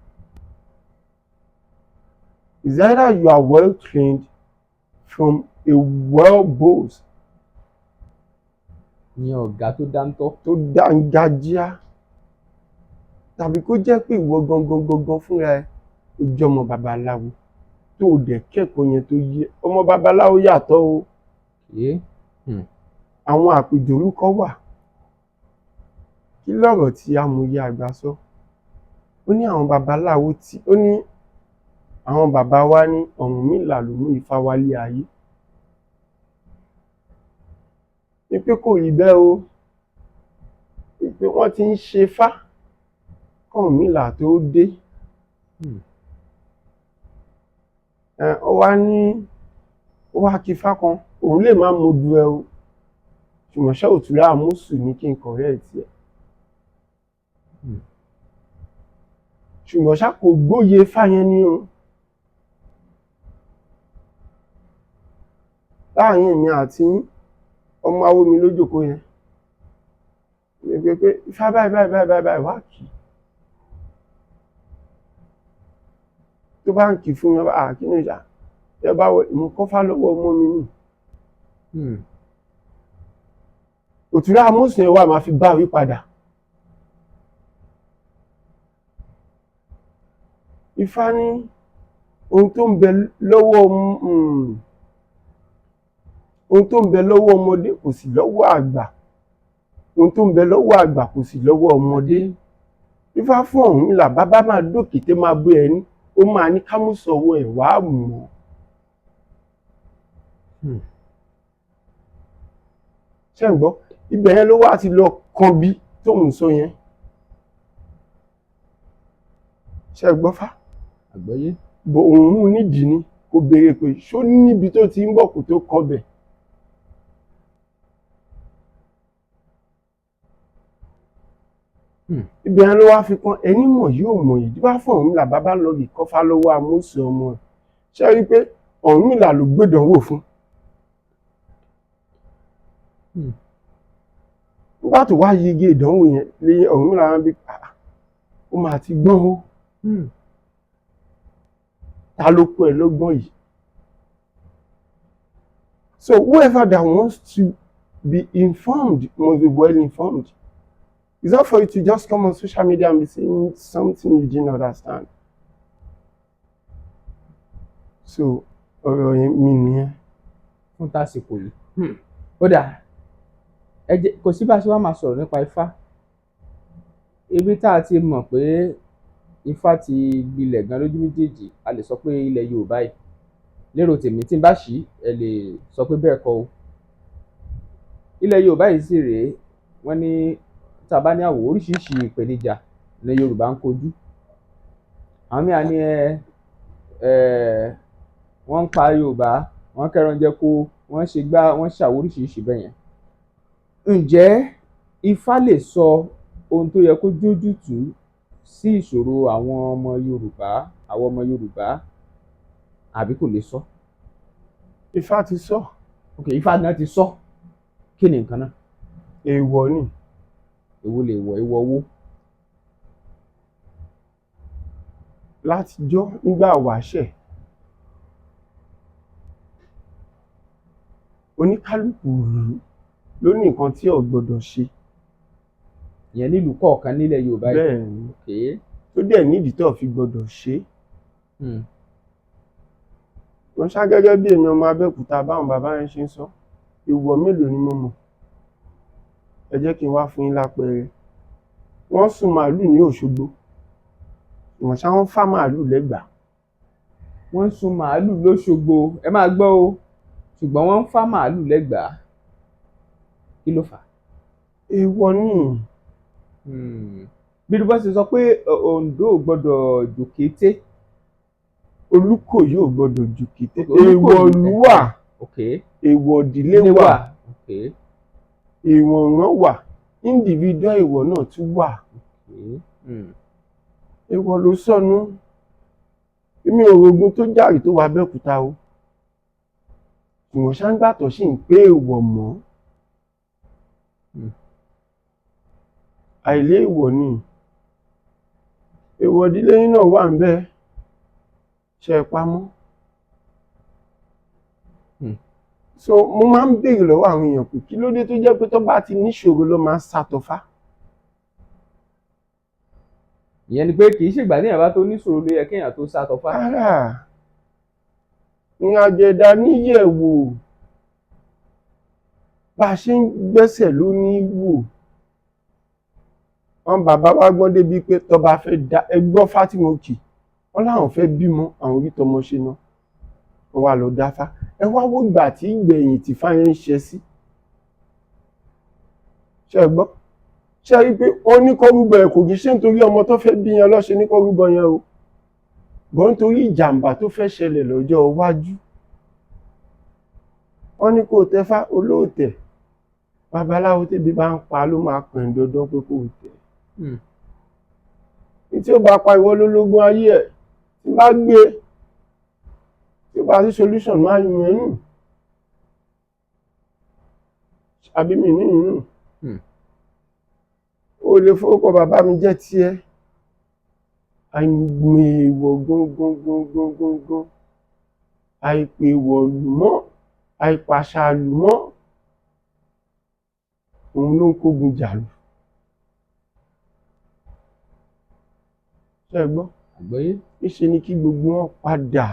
It's either you are well trained from a well boss Ìyẹn ọ̀gá tó dáńtọ́. Tó dángájíá, tàbí kó jẹ́ pé ìwọ gangan gangan fúnra ẹ, o jẹ́ ọmọ babaláwo tó o dẹ̀ kẹ́kọ̀ọ́ yẹn tó yé. Ọmọ babaláwo yàtọ̀ o. Àwọn àpèjọ orúkọ wà. Kí lọ̀rọ̀ tí amòye àgbà sọ? Ó ní àwọn babaláwo tí ó ní àwọn bàbá wa ní Ọ̀rúnmìlà ló mú Ifá wálé ayé. Ní pé kò rí bẹ́ẹ̀ o. Ní pé wọ́n ti ń ṣe Ifá k'Ọ̀rúnmìlà tó dé. Ó wá ní ó wá kí Ifá kan, òun lè má mọ odù ẹ o. Ṣùgbọ́n ṣé òtúrá àmúsù ní kí n correct ẹ̀. Ṣùgbọ́n ṣá kò gbóye Ifá yẹn ni o. Láàárín èmi àti yín, ọmọ awo mi ló jókòó yẹn. Ní pé Ifá báyìí báyìí báyìí báyìí báyìí wá kì í. Tó bá ń kì í fún mi, à kí ni ìjà? Tẹ́ bá wọ, mo kọ́fá lọ́wọ́ ọmọ mi nì. Òtúrá àmúsù yẹn wà máa fi bá wí padà. Ifá ní ohun tó ń bẹ lọ́wọ́ ohun tó ń bẹ lọ́wọ́ ọmọdé kò sí lọ́wọ́ àgbà. Ohun tó ń bẹ lọ́wọ́ àgbà kò sí lọ́wọ́ ọmọdé. Ifá fún Ọ̀rúnmìlà, bàbá máa dókété máa bó ẹni, ó máa ní kámúsọ̀wọ́ ẹ̀ wá mọ̀. Ṣé ń gbọ́? Ibẹ̀ yẹn ló wá ti lọ kan bí tóun sọ yẹn. Ṣé gbọ́ fá? Àgbọ́yé. Bò òun mú nídìí ni kò béèrè pé ṣó níbi tó ti ń bọ̀ kó tó kàn bẹ̀. Ibẹ̀ yẹn ló wá fi kan ẹni mọ̀ yóò mọ̀ yìí. Bá fún Ọ̀rúnmìlà, bàbá lọ rí kọ́fá lọ́wọ́ amúsùn ọmọ ẹ̀. Ṣé rí pé Ọ̀rúnmìlà ló gbédánwò fún? Nígbà tó wá yege ìdánwò yẹn lé Ọ̀rúnmìlà wọn bí, "Ah, ó máa ti gbọ́n o. Ta ló kọ́ ẹ lọ́gbọ́n yìí?" So whoever that wants to be informed must be well informed. It's not for you to just come on social media and be saying something you didn't understand. So ọ̀rọ̀ yẹn mi nìyẹn. Fún tásìkò yìí, ó dà, ẹ jẹ́ kò sí bá a ṣe wá máa sọ̀rọ̀ nípa Ifá. Ibi tá a ti mọ̀ pé Ifá ti gbilẹ̀ gan lójú méjèèjì, a lè sọ pé ilẹ̀ Yorùbá yìí, lérò tèmi, tí n bá ṣí ẹ lè sọ pé bẹ́ẹ̀ kọ́ o, ilẹ̀ Yorùbá yìí sì rèé. Wọ́n ní tá a bá ní àwò, oríṣiríṣi ìpèníjà ní Yorùbá ń kojú. Àwọn míì á ní ẹ ẹ wọ́n ń pa Yorùbá, wọ́n kẹ́ran jẹko, wọ́n ṣe gbá, wọ́n ṣàwó, oríṣiríṣi bẹ́ẹ̀ yẹn. Ǹjẹ́ Ifá lè sọ ohun tó yẹ kó jójútùú sí ìṣòro àwọn ọmọ Yorùbá, àwọn ọmọ Yorùbá, àbí kò lè sọ? Ifá ti sọ. Ok, Ifá náà ti sọ. Kí ni nǹkan náà? Èèwọ̀ ni. Èwo lè wọ̀? Èèwọ̀ owó? Látijọ́, nígbà wáṣẹ̀, oníkálukú ìlú ló ní nǹkan tí ò gbọdọ̀ ṣe. Ìyẹn nílùú kọ̀ọ̀kan nílẹ̀ Yorùbá yìí? Bẹ́ẹ̀ ni. Tó dẹ̀ nídìí tó fi gbọdọ̀ ṣe. Wọ́n ṣá gẹ́gẹ́ bí èmi ọmọ Abẹ́òkúta, báwọn bàbá yẹn ṣe ń sọ, èèwọ̀ mélòó ni mo mọ̀? Ẹ jẹ́ kí n wá fún yín lápẹẹrẹ. Wọ́n sun màálù ní Òṣogbo, ìwọ̀n ṣá, wọ́n fá màálù lẹ́gbàá. Wọ́n ń sun màálù lóṣogbo, ẹ máa gbọ́ o, ṣùgbọ́n wọ́n ń fá màálù lẹ́gbàá. Kí ló fà á? Èèwọ̀ ni. Bí wọ́n ṣe sọ pé Oǹdó ò gbọ́dọ̀ jòkété. Olúkòyí ò gbọdọ̀ ju kété. Olúkòyí. Èèwọ̀ ìlú wà. Èèwọ̀ ìdílé wà. Èèwọ̀ ìran wà, individual èèwọ̀ náà tún wà. Èèwọ̀ ló sọnù. Èmi ò rogun tó jàre tó wà Abẹ́òkúta o, ìwọ̀n ṣáńgbàtọ̀ sì ń pé èèwọ̀ mọ́. Àìlé èèwọ̀ ni. Èèwọ̀ ìdílé yín náà wà ń bẹ́ẹ̀ ṣe é pamọ́. So mo máa ń béèrè lọ́wọ́ àwọn èèyàn pé kí ló dé tó jẹ́ pé tó bá ti níṣòro ló máa ń sàtọ̀fá? Ìyẹn ni pé kì í ṣègbà téèyàn bá tó níṣòro ló yẹ kéèyàn tó sá tọfá. Rárá, ìrìn àjò ẹ̀dá níyẹ̀wò, bá a ṣe ń gbẹ́sẹ̀ ló ní wò. Wọn bàbá wa gbọ́n débi pé tó bá fẹ́ da ẹgbọ́ fátìmọ́kì, wọn láwọn fẹ́ bímọ, àwọn orí tọmọ ṣe náà, wọn wá lọ dáfá. Ẹ wá wò ìgbà tí ìgbẹ̀yìn tí fáyẹn ń ṣe sí. Ṣe é gbọ́? Ṣe rí i pé wọ́n ní kọ́ rúbọ ẹ̀? Kò kì í ṣe nítorí ọmọ tó fẹ́ bí yẹn lọ́ṣẹ́ ní kọ́ rúbọ yẹn o, bọ́ nítorí ìjàmbá tó fẹ́ ṣẹlẹ̀ lọ́jọ́ iwájú. Wọ́n ní kó tẹfá olóòtẹ̀. Babaláwo tẹ́bi bá ń pa ló máa pẹ̀ ń dandan pé kó tẹ̀. Ní tí ó bá pa ìwọ lólógún ayé ẹ̀ tí bá gbé, tí ó bá sí solution, máa yún ẹ̀ nù, àbí mi ní yún nù. O lè fowópamọ́ bàbá mi jẹ́ tiẹ̀. Àìmọ̀ èèwọ̀ gangan, àìpè èèwọ̀ lù mọ́, àìpàṣà lù mọ́, òun ló ń kógun jàlù. Ṣé ẹ gbọ́? Àgbọ́yé. Níṣe ni kí gbogbo wọn padà,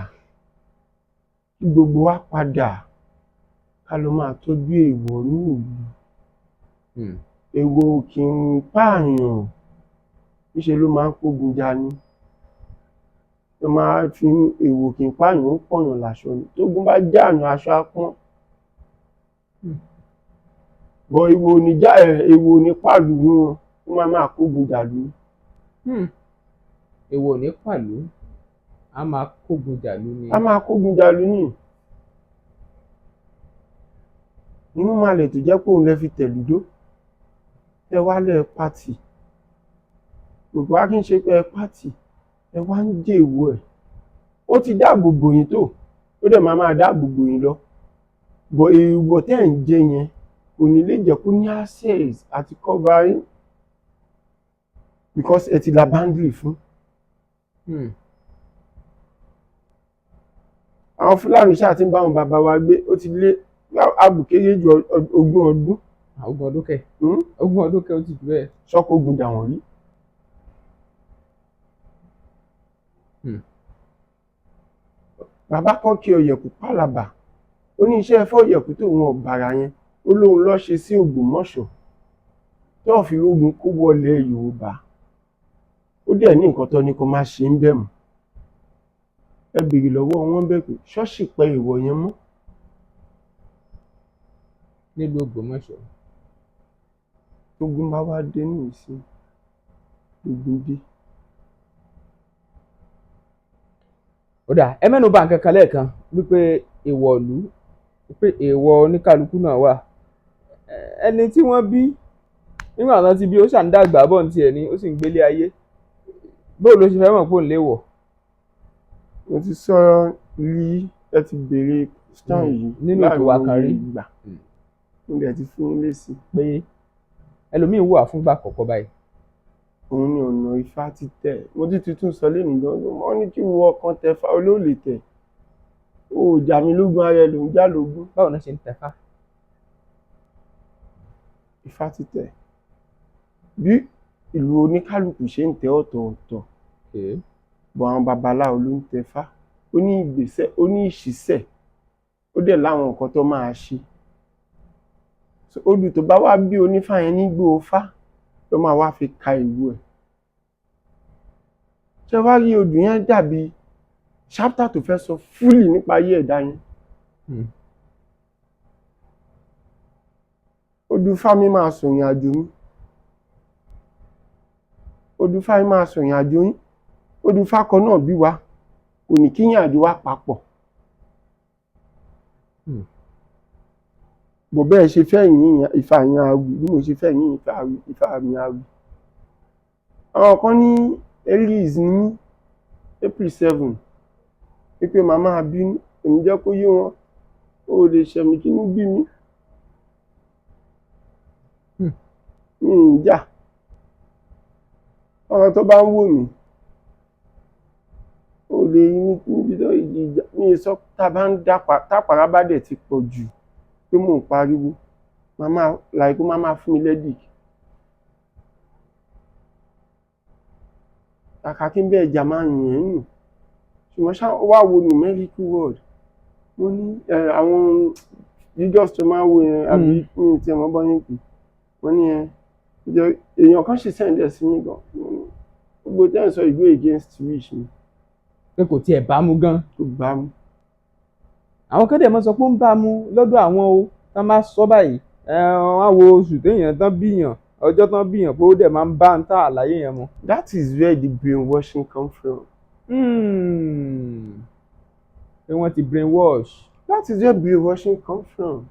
kí gbogbo wa padà, ká lọ máa tọ́jú èèwọ̀ ní ìlú. Èèwọ̀ ò kì í pààyàn, níṣe ló máa ń kógun jani. Ló máa fi èèwọ̀ kì í pààyàn, ó ń pọ̀yàn láṣọ ni. Tógun bá jààyàn, aṣọ á pọ́n. Bọ̀ èèwọ̀ ò ní já ẹ̀, èèwọ̀ ò ní pàlú wọn, ó máa máa kógun jàlú. Èèwọ̀ ò ní pàlú, a máa kógun jàlú ni. A máa kógun jàlú ni. Inú máa lè tó jẹ́ pé òun lè fi tẹ̀lúdó. Ẹ wá lẹ̀ pátì. Gbogbo wa kì í ṣe pé ẹ pátì, ẹ wá ń jèèwọ̀ ẹ̀. Ó ti dáàbò bò yín tó, ó dẹ̀ máa máa dáàbò bò yín lọ. Bọ̀ èèwọ̀ tẹ́ ẹ̀ ń jẹ yẹn, Kò ní lè jẹ́ kó ní access àti cover yín because ẹ ti la boundary fún. Àwọn Fúlàní ṣáà ti ń bá àwọn bàbá wa gbé, ó ti lé àbùkéré ju 20 ọdún. 20 ọdún kẹ? Hmm? 20 ọdún kẹ, ó ti jù bẹ́ẹ̀. Sọ́kò ogun dà wọ́n rí. Bàbá kan kí Ọ̀yẹ̀kú Pàlàbà, ó ní iṣẹ́ fọ́ọ̀yẹ̀kú tóun ọ̀bàrà yẹn, ó lóun lọ́ọ́ ṣe sí Ògbómọ̀ṣọ́ tó fi rógun kó wọlé Yorùbá. Ó dẹ̀ ní nǹkan tó ní kó má ṣe ń bẹ̀ mọ́. Ẹ béèrè lọ́wọ́ wọn bẹ́ẹ̀ pé ṣọ́ọ̀ṣì pẹ́ ìwọ̀ yẹn mọ́. Nílùú Ògbómọ̀ṣọ́. Tógun bá wá dé ní ìsìn, ogun dé. Ó dà, ẹ mẹ́nu bà nǹkan kan lẹ́ẹ̀kan wípé èèwọ̀ ìlú, wípé èèwọ̀ oníkálukú náà wà. Ẹni tí wọ́n bí nígbà tán ti bí, ó ṣà ń dàgbà bọ̀ ní tiẹ̀ ni, ó sì ń gbélé ayé. Bóò ló ṣe fẹ́ mọ̀ pé òun léèwọ̀? Mo ti sọ rí, ẹ ti béèrè question yìí Nínú ètò wa kan rí. láìmọye ìgbà. Mo dẹ̀ ti fún yín lésì. Pé ẹlòmíín wà fúngbà àkọ́kọ́ báyìí. Òun ni ọ̀nà Ifá títẹ̀. Mo ti tuntun sọ lẹ́nu gan, wọ́n ní kí wọ́n kan tẹ fa olóòlè tẹ̀. Ó jà mí lógún, ara ẹ ló ń jà lógún. Báwo náà ṣe ń tẹfá? Ifá títẹ̀, bí ìlú oníkálukú ṣe ń tẹ ọ̀tọ̀ọ̀tọ̀, bọ̀ àwọn babaláwo ló ń tẹfá. Ó ní ìgbésẹ̀, ó ní ìṣísẹ̀, ó dẹ̀ láwọn nǹkan tó máa ṣe. So, odù tó bá wá bí onífá yẹn nígbó Ifá ló máa wá fi ka ìwú ẹ̀. Ṣé wá rí odù yẹn dàbí chapter tó fẹ́ sọ fully nípa ayé ẹ̀dá yẹn. Odù Ifá mi máa sọ ìrìn àjò mi, odù Ifá mi máa sọ ìrìn àjò yín. Odù Ifá kan náà bí wa, kò ní kí ìrìn àjò wa papọ̀. Bó bẹ́ẹ̀ ṣe fẹ́ yín Ifá yín á wí, bí mo ṣe fẹ́ yín Ifá mi á wí. Àwọn kan ní Aries ní mí, April 7, wípé màá máa bínú. Èmi jẹ́ kó yé wọn, o ò lè ṣẹ̀mí kínú bí mi. Mi ì jà. Àwọn tó bá ń wò mí, o lè rí mi níbi tó ìjà mi ì sọ. Tá a bá ń dápa, tápàrá bá dẹ̀ ti pọ̀ jù pé mò ń pariwo, màá máa like ó máa máa fún mi lẹ́dìkì. Kàkà kí n bẹ́ẹ̀ jà, máa yìn ẹ́ nù. Ṣùgbọ́n ṣá wá wo numerical world, mo ní àwọn videos tó máa ń wo yẹn, àbí mi tí ẹ mọ̀ bọ́ yín pè wọ́n ní ẹ jẹ́ èèyàn kan ṣe send ẹ̀ sí mi gan. Mo ní gbogbo tẹ́ ẹ̀ sọ ìgbé against wish mi. Pé kò tiẹ̀ bá mu gan. Tó bá mu. Àwọn kan dẹ̀ mọ́ sọ pé ó ń bá mu lọ́dọ̀ àwọn o. Tán bá sọ báyìí, wọ́n á wo oṣù téèyàn tán bíyàn, ọjọ́ tán bíyàn, pé ó dẹ̀ máa ń bá ń tà àlàyé yẹn mu. That is where the brainwashing come from. Pé wọ́n ti brainwash. That is where brainwashing come from.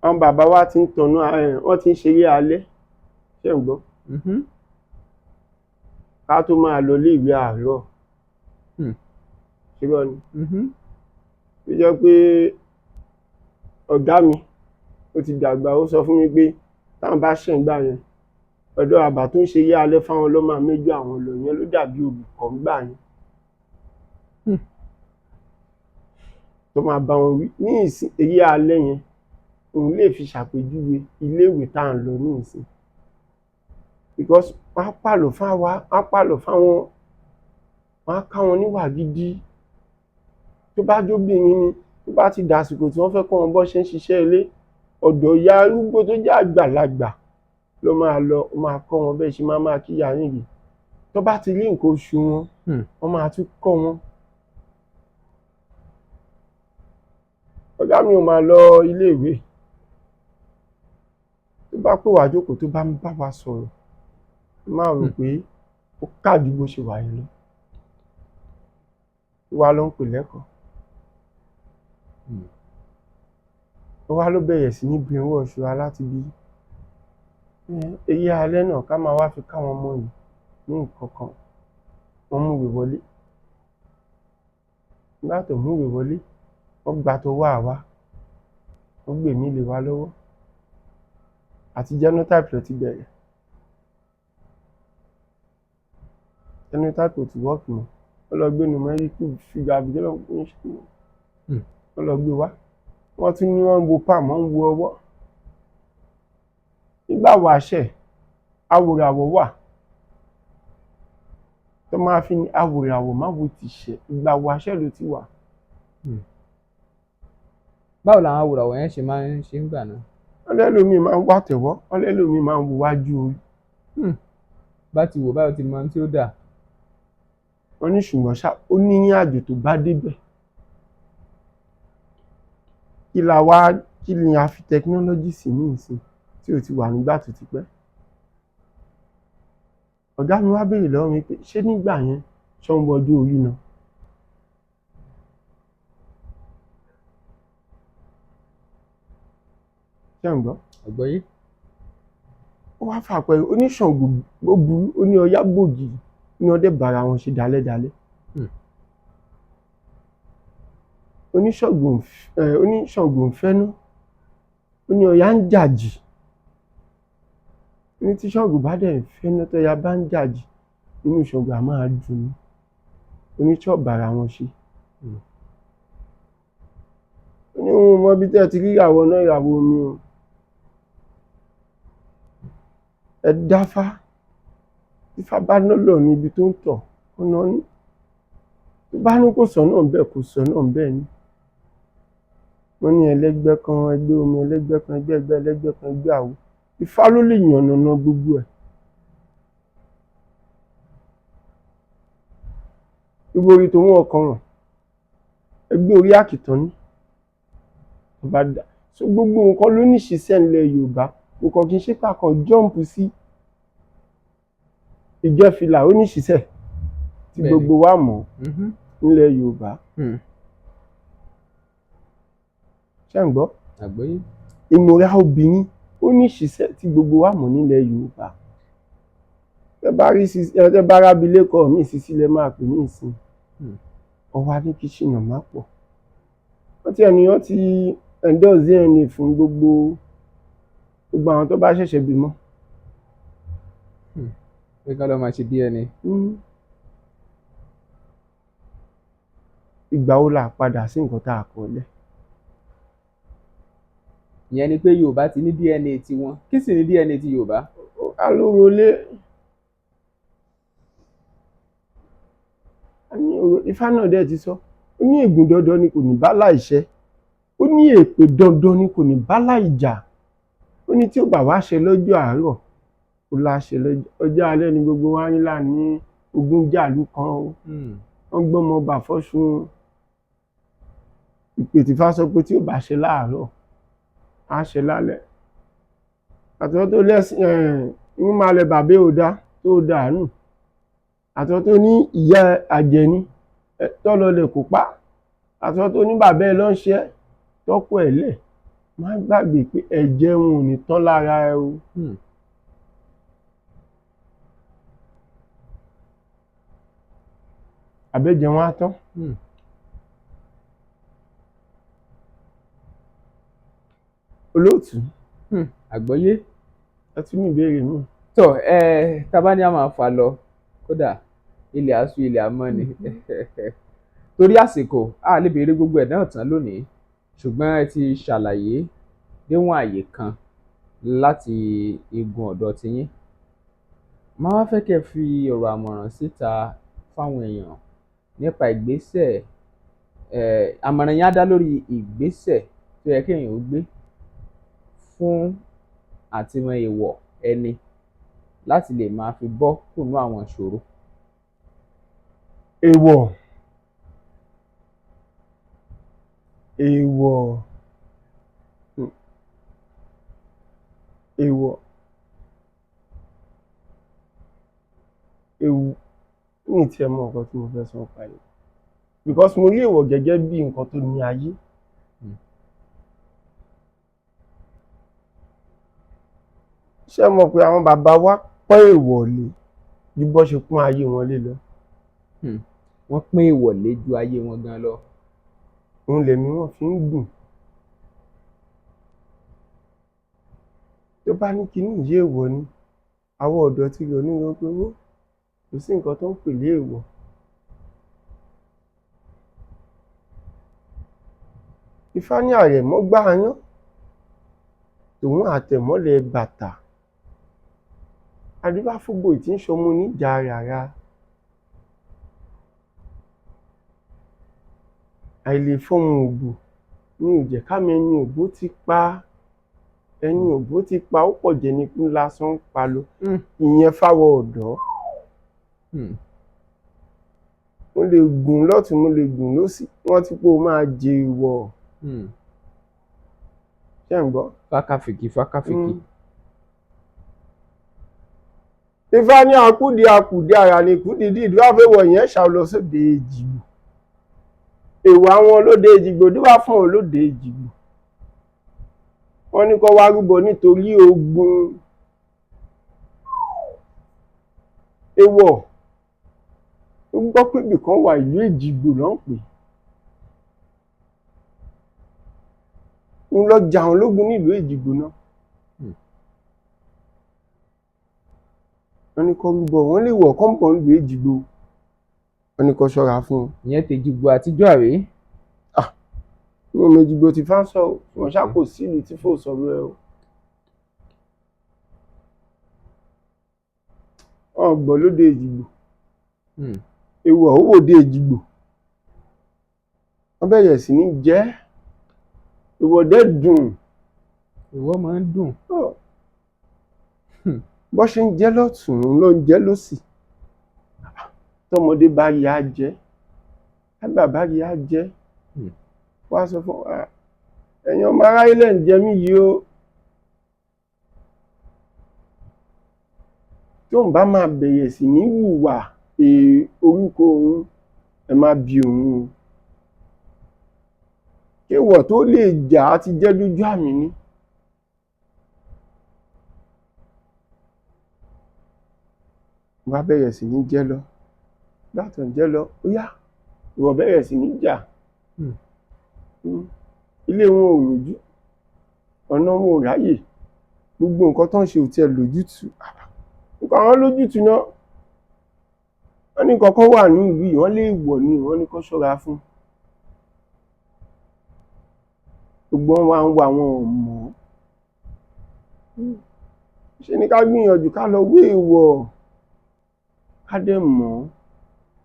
Àwọn bàbá wa ti ń tọ̀nà ẹ̀, wọ́n ti ń ṣeré alẹ́, ṣé ń gbọ́? Mhm. Ká tó máa lọ ilé ìwé àárọ̀. Ṣé gbọ́ ni? Mhm. Ó jẹ́ pé ọ̀gá mi, ó ti dàgbà, ó sọ fún mi pé táwọn bá ṣẹ̀ ń gbà yẹn, ọ̀dọ̀ àbá tó ń ṣeré alẹ́ fáwọn ló máa méjì àwọn lọ. Yẹn ló dàbí olùkọ́ ńgbà yẹn tó máa bá wọn wí. Ní ìsìn, eré alẹ́ yẹn, òun lè fi ṣàpèjúwe iléèwé tá à ń lọ ní ìsìn, because wọ́n á pàlọ́ fáwa, wọ́n á pàlọ́ fáwọn, wọ́n á ká wọn níwà gidi. Tó bá jóbìnrin ni, tó bá ti dàsìkò tí wọ́n fẹ́ kọ́ wọn bọ́ ṣe ń ṣiṣẹ́ ilé, ọ̀dọ̀ ìyá arúgbó tó jẹ́ àgbàlagbà ló máa lọ, ó máa kọ́ wọn bẹ́ẹ̀ ṣe máa máa kíyà yín rèé. Tó bá ti rí nǹkan oṣù wọn, wọ́n máa tún kọ́ wọn. Ọ̀gá mi ò máa lọ iléèwé. Tó bá pè wá jókòó, tó bá ń bá wa sọ̀rọ̀, máa rò pé ó kà ju bó ṣe wà yẹn lọ. Wá ló ń pè lẹ́kọ̀ọ́. Ó wá ló bẹ̀rẹ̀ sí ní brainwash wa láti bí eré alẹ́ náà ká máa wá fi káwọn ọmọ yìí ní nǹkan kan. Wọ́n múwèé wọlé. Nígbà tó múwèé wọlé, wọ́n gbà tó wà wá. Ó gbè mí lé wa lọ́wọ́. Àti genotype ló ti bẹ̀rẹ̀. Genotype ò ti work mọ́. Ó lọ gbé numerical figure àbí kí ló ń ṣe, ó lọ gbé wá. Wọ́n tún ní wọ́n ń wo palm, wọ́n ń wo ọwọ́. Nígbà wáṣẹ̀, awòràwọ̀ wà tó máa fi ní awòràwọ̀ má wo tìṣẹ́. Ìgbà wáṣẹ̀ ló ti wà. Báwo làwọn awòràwọ̀ yẹn ṣe máa ń ṣe ń gbà náà? Ọlẹ́lòmíì máa ń wà tẹ̀wọ́, ọlẹ́lòmíì máa ń wo wájú orí. Bá ti wò báyìí, ó ti mọ ohun tí ó dà. Wọ́n ní ṣùgbọ́n ṣá, ó ní ní àjò tó bá débẹ̀. Kí la wá, kí ni a fi technology sí ní ìsìn tí ò ti wà nígbà tó ti pẹ́? Ọ̀gá mi wá béèrè lọ́wọ́ mi pé ṣé nígbà yẹn ṣọ́ ń wọjú orí náà? Ṣé ń gbọ́? Àgbọ́yé. Ó wá fà pẹ̀lú oníṣàngó, ó burú, ó ní ọyá gbòógì ní ọdẹ bára wọn ṣe dálẹ́dálẹ́. Oníṣàngó ń fẹ́ná, ó ní ọya ń jàjì. Ní tí Ṣàngó bá dẹ̀ ń fẹ́ná, tọ́ya bá ń jàjì, inú Ṣàngó á máa dùn ní. Oníṣọ́ bára wọn ṣe. Ó ní òun mọ ibi tẹ́ ẹ ti rí ìràwọ̀ náà, ìràwọ̀ omi o. Ẹ dáfá. Ifá bá lọ́lọ́ ní ibi tó ń tọ̀, ọ̀nà ní. Tó bá ní kò sọ̀nà bẹ́ẹ̀, kò sọ̀nà bẹ́ẹ̀ ni. Wọ́n ní ẹlẹ́gbẹ́ kan, ẹgbẹ́ omi, ẹlẹ́gbẹ́ kan, ẹgbẹ́ ẹgbẹ́, ẹlẹ́gbẹ́ kan, ẹgbẹ́ àwo. Ifá ló lè yànnàná gbogbo ẹ̀. Ibo orí tòun ọkàn ràn, ẹgbẹ́ orí àkìtàn ní. Ọba dà. So gbogbo nǹkan ló ní ìṣiṣẹ́ ńlẹ̀ Yorùbá. Kò kàn kí n ṣe pé a kàn jump sí ìjẹ́fìlà, ó ní ìṣiṣẹ́ tí gbogbo wa mọ̀ nílẹ̀ Yorùbá. Ṣé ń gbọ́? Àgbọ́yé. Ìmúra obìnrin ó ní ìṣiṣẹ́ tí gbogbo wa mọ̀ nílẹ̀ Yorùbá. Tẹ́ bá rí sisi, tẹ́ bá rábílẹ̀kọ mi, sisi lẹ máa pè ní ìsìn. Ọwọ́ á ní kí ṣìnà má pọ̀. Wọ́n ti ẹnìyàn ti endorse DNA fún gbogbo àwọn tó bá ṣẹ̀ṣẹ̀ bímọ. Pé ká lọ máa ṣe DNA. Ìgbà wo la padà sí nǹkan tá a kọ́ lẹ̀? Ìyẹn ni pé Yorùbá ti ní DNA tiwọn. Kí sì ni DNA ti Yorùbá? Alórólé. Ifá náà dẹ̀ ti sọ. Ó ní ègún dandan ni kò ní bá láìṣẹ́. Ó ní èpè dandan ni kò ní bá láìjà. Ó ní tí ó bá wá ṣe lọ́jọ́ àárọ̀, ó lá ṣe lọ́jọ́ ọjọ́ alẹ́ ni gbogbo wa ń là ní ogún jàlú kan o. Wọ́n gbọ́mọ bà fọ́sùn. Ìpè tí Ifá sọ pé tí ó bá ṣe láàárọ̀, á ṣe lálẹ́. Àtọ́ tó lẹ́sìn ń máa lẹ bàbá ò dá tó dànù. Àtọ́ tó ní ìyá àjẹní tọ́lọ lè kó pa. Àtọ́ tó ní bàbá ẹ ló ń ṣe ẹ́ tọ́kọ ẹ̀ lẹ̀. Má gbàgbé pé ẹ̀jẹ̀ wọn ò ní tán lára ẹ o. Àbẹ́jẹ̀ wọn á tán. Olóòtú. Àgbọ́yé. Ẹ tún ní ìbéèrè mi. Tó ẹ tá bá ní a máa fà lọ, kódà ilẹ̀ aṣú ilẹ̀ àmọ́ ni. Torí àsìkò, a lè béèrè gbogbo ẹ̀ náà tán lónìí, ṣùgbọ́n ẹ ti ṣàlàyé déwọ̀n àyè kan láti igun ọ̀dọ̀ tiyín. Màá wá fẹ́ kẹ́ fi ọ̀rọ̀ àmọ̀ràn síta fáwọn èèyàn nípa ìgbésẹ̀. Àmọ̀ràn yẹn á dá lórí ìgbésẹ̀ tó yẹ kéèyàn ó gbé fún àtimọ èèwọ̀ ẹni láti lè máa fi bọ́ kúrò àwọn ìṣòro. Èèwọ̀, èèwọ̀, èèwọ̀, èèwọ̀ ní tí ẹ mọ nǹkan tí mo fẹ́ sọ nípa ẹ̀, because mo rí èèwọ̀ gẹ́gẹ́ bí nǹkan tó ní ayé. Ṣé ẹ mọ̀ pé àwọn bàbá wa pọ́n èèwọ̀ lé ju bó ṣe pọ́n ayé wọn lé lọ? Wọ́n pín èèwọ̀ lé ju ayé wọn gan lọ. Òun lẹ̀mí wọn fi ń gùn. Tó bá ní kinní yìí èèwọ̀ ni, àwọn ọ̀dọ́ ti rò ní wọn pé wó kò sí nǹkan tó ń pè ní èèwọ̀. Ifá ní àrẹ̀mọ gbá ayán, tòun àtẹ̀mọ́lẹ̀ bàtà. Adífáfúgbò tí ń ṣọmọ oníjà ràrà. Àìlèfọhùn òbò ni ò jẹ́ ká mọ ẹni òbó ti pa. Ẹni òbó ti pa ó pọ̀ jẹni ikú lásán ń pa lọ. Ìyẹn fáwọn ọ̀dọ́. Mo lè gùn lọ́tùn-ún, mo lè gùn lósì, wọ́n ti pé o máa jèèwọ̀. Ṣé ẹ̀ ń gbọ́? Fákàfìkì fákàfìkì. Ifá ní akúdi akùdí ara ní kúdi dídú àfẹwọ̀ yẹn ṣá lọ sóde Èjìgbò. Èèwọ̀ àwọn olóde Èjìgbò díwá fún olóde Èjìgbò. Wọ́n ní kó wá rúbọ nítorí ogun. Èèwọ̀ ó gbọ́ pé ibì kan wà, ìlú Èjìgbò ló ń pè é. Ń lọ jà wọ́n lógun nílùú Èjìgbò náà. Wọ́n ní kó rúbọ, wọ́n lè wọ̀ kán bọ̀ nílùú Èjìgbò. Wọ́n ní kó ṣọ́ra fún un. Ìyẹn tèjìgbò àtijọ́ àbí? Mo mọ Èjìgbò tí fá ń sọ o, wọ́n ṣá kò sí ìlú tí fò sọ̀rọ̀ ẹ o. Wọ́n gbọ́ lóde Èjìgbò. Èèwọ̀ ó wòde Èjìgbò. Wọ́n bẹ̀rẹ̀ sí ní jẹ ẹ́. Èèwọ̀ dẹ̀ dùn. Èèwọ̀ máa ń dùn. Bọ́ ṣe ń jẹ lọ́tùn ló ń jẹ lósì. Tọmọdé bá rí á jẹ, àgbà bá rí á jẹ. Wọ́n á sọ fún wa, ẹ̀yin ọmọ aráyé lẹ̀ ń jẹ mí yìí o. Tóun bá máa bẹ̀rẹ̀ sí ní hùwà orúkọ òun, ẹ má bi òun o. Kéwọ̀ tó lè jà á ti jẹ́ dójú àmì ni. Wọ́n á bẹ̀rẹ̀ sí ní jẹ́ lọ. Látọ̀ ń jẹ́ lọ, ó yá, ìwọ bẹ̀rẹ̀ sí ní jà. Ilé wọn ò ròjú, ọ̀nà wọn ò ráyè, gbogbo nǹkan tó ń ṣe ò tiẹ̀ lójútùú. Nǹkan àwọn lójútùú náà, wọ́n ní nǹkan kan wà ní ìlú yìí, wọ́n lè wọ̀ ni, wọ́n ní kó ṣọ́ra fún. Gbogbo wọn wá ń wá wọn ò mọ̀. Ṣé ni ká gbìyànjú ká lọ wé èèwọ̀, ká dẹ̀ mọ̀,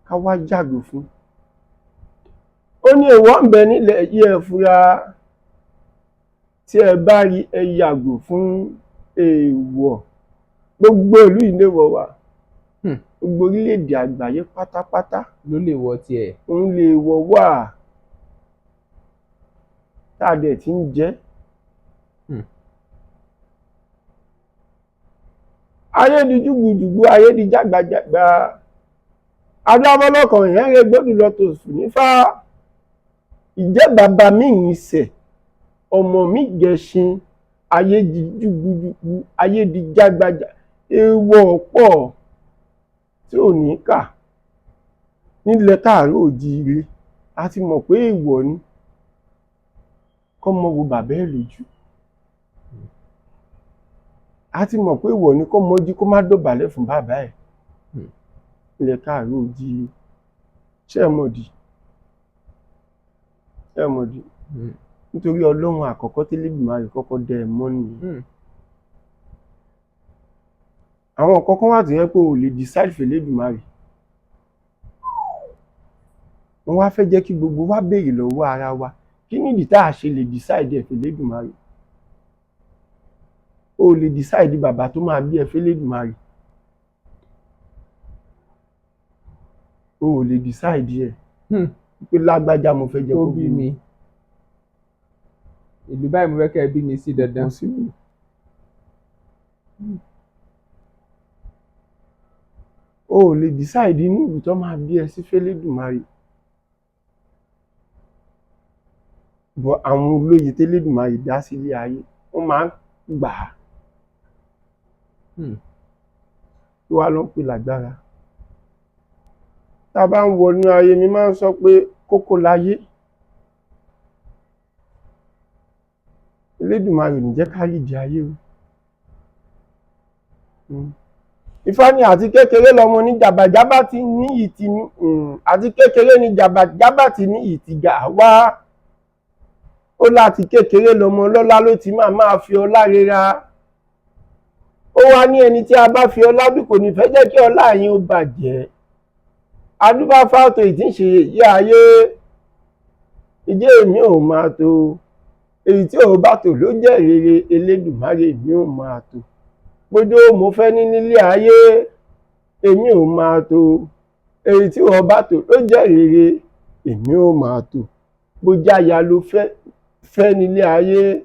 ká wá yàgò fún. Ó ní èèwọ̀ ń bẹ nílẹ̀ yìí, ẹ fura. Tí ẹ bá rí ẹ yàgò fún èèwọ̀. Gbogbo ìlú yìí léèwọ̀ wà. Gbogbo orílẹ̀-èdè àgbáyé pátápátá ló lè wọ tiẹ̀. Òun lè wọ̀ wà. Tá a dẹ̀ ti ń jẹ. Ayé di jùgbùjùgbù, ayé di jágbajàgba. Adábọ́lọ́kàn yẹn rẹ gbọ́dọ̀ lọ tòṣù nífá. Ìjẹ́ bàbá mi ń sẹ̀, ọmọ mi gẹṣin, ayé di jùgbùjùgbù, ayé di jágbajà, èèwọ̀ pọ̀ tí ò ní kà. Nílẹ̀ káàárọ̀ oòjíire, a ti mọ̀ pé èèwọ̀ ni. Kọ́mọ wo bàbá ẹ̀ lójú. A ti mọ̀ pé èèwọ̀ ni kọ́mọ jí kó má dọ̀bálẹ̀ fún bàbá ẹ̀. Nílẹ̀ káàárọ̀ oòjíire. Ṣé ẹ mọ̀dí? Ṣé ẹ mọ̀dí? Nítorí Ọlọ́run àkọ́kọ́ tí Elédùmarè kọ́kọ́ dá ẹ mọ́ nìyẹn. Àwọn nǹkan kan wà tó jẹ́ pé o ò lè decide fún Elédùmarè. Wọ́n wá fẹ́ jẹ́ kí gbogbo wa béèrè lọ́wọ́ ara wa. Kí nìdí tá a ṣe lè decide ẹ̀ fún Elédùmarè? O ò lè decide bàbá tó máa bí ẹ fún Elédùmarè. O ò lè decide ẹ̀. Pé lágbájá mo fẹ́ jẹ́ Tó kó bí mi. Ìlú báyìí mo fẹ́ kẹ́ ẹ bí mi sí dandan. Possible. O ò lè decide inú ìlú tó máa bí ẹ sí f'Elédùmarè. But àwọn olóye t'Elédùmarè dá sílé ayé, wọ́n máa ń gbà á. Kí wá ló ń pè lágbára? Tá a bá ń wọnú ayé, mi máa ń sọ pé kókó láyé. Elédùmarè ò ní jẹ́ ká rídìí ayé o. Ifá ní àti kékeré lọmọ ní jàbàjábà ti ní ìtì àti kékeré ní jàbàjábà ti ní ìtìgà wá. Ó láti kékeré lọmọ lọ́lá ló ti máa máa fi ọlá rera. Ó wá ní ẹni tí a bá fi ọlá bí kò ní fẹ́ jẹ́ kí ọlá yín ó bàjẹ́. Adúbáfá tó ìtí ń ṣe èyí ayé, ìjẹ́ èmi ò máa tó, èyí tí ò bá tò ló jẹ́ rere, Elédùmarè mi ò máa tó. Gbójú mo fẹ́ ní nílé ayé, èmi ò máa tó, èyí tí ò bá tò ló jẹ́ rere, èmi ò máa tó. Bójú aya ló fẹ́ fẹ́ nílé ayé,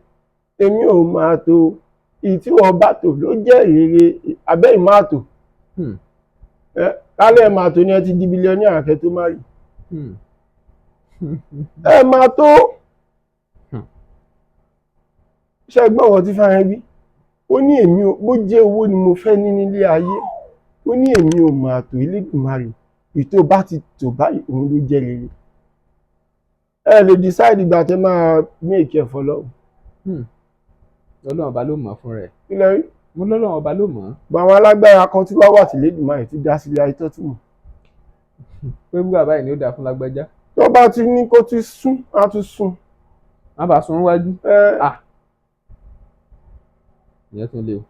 èmi ò máa tó, èyí tí ò bá tò ló jẹ́ rere, abẹ́ ì máa tó. Ẹ kálẹ̀ máa tó ní ẹ ti di billionaire kẹ́ tó má rí. Ẹ máa tó. Ṣé ẹ gbọ́ ọ̀rọ̀ tí Fáyẹn wí? Ó ní èmi ò, bó jẹ́ owó ni mo fẹ́ ní nílé ayé, ó ní èmi ò máa tó, Elédùmarè, èyí tó bá ti tò báyìí òun ló jẹ́ rere. Ẹ lè decide ìgbà tẹ́ máa make ẹ̀ fọlọ́run. Ọlọ́run ọba ló mọ̀ fún rẹ̀. Kí lẹ rí? Mo lọ́lọ́run ọba ló mọ̀. Gbogbo àwọn alágbára kan tí wá wà tí Elédùmarè ti dá sílé ayé tó tún mọ̀. Pé búra báyìí ni ó dáa fún lágbájá. Tó bá ti ní kó tún sún, á tún sún. Má bàa sun wájú. Ẹ Ah, ìyẹn tún le o.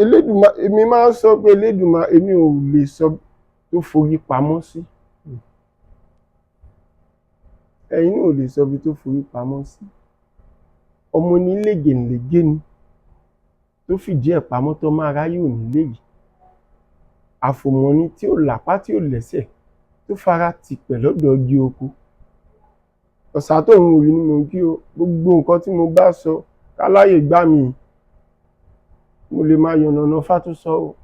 Elédùmarè, èmi máa ń sọ pé Elédùmarè, èmi ò lè sọ tó forí pamọ́ sí. Ẹ̀yin náà ò lè sọ ibi tó forí pamọ́ sí. Ọmọ onílégèlégé ni tó fìdí ẹ̀ pamọ́ tó máa ráyè ò ní léyìí. Àfòmọ́ni tí ò lápá tí ò lẹ́sẹ̀ tó fara tìpẹ̀ lọ́dọ̀ igi oko. Ọ̀sà tó ń rí ni mò ń kí o. Gbogbo nǹkan tí mo bá sọ, káláyè gbá mi, mo lè máa yànnàná fátúnsọ o.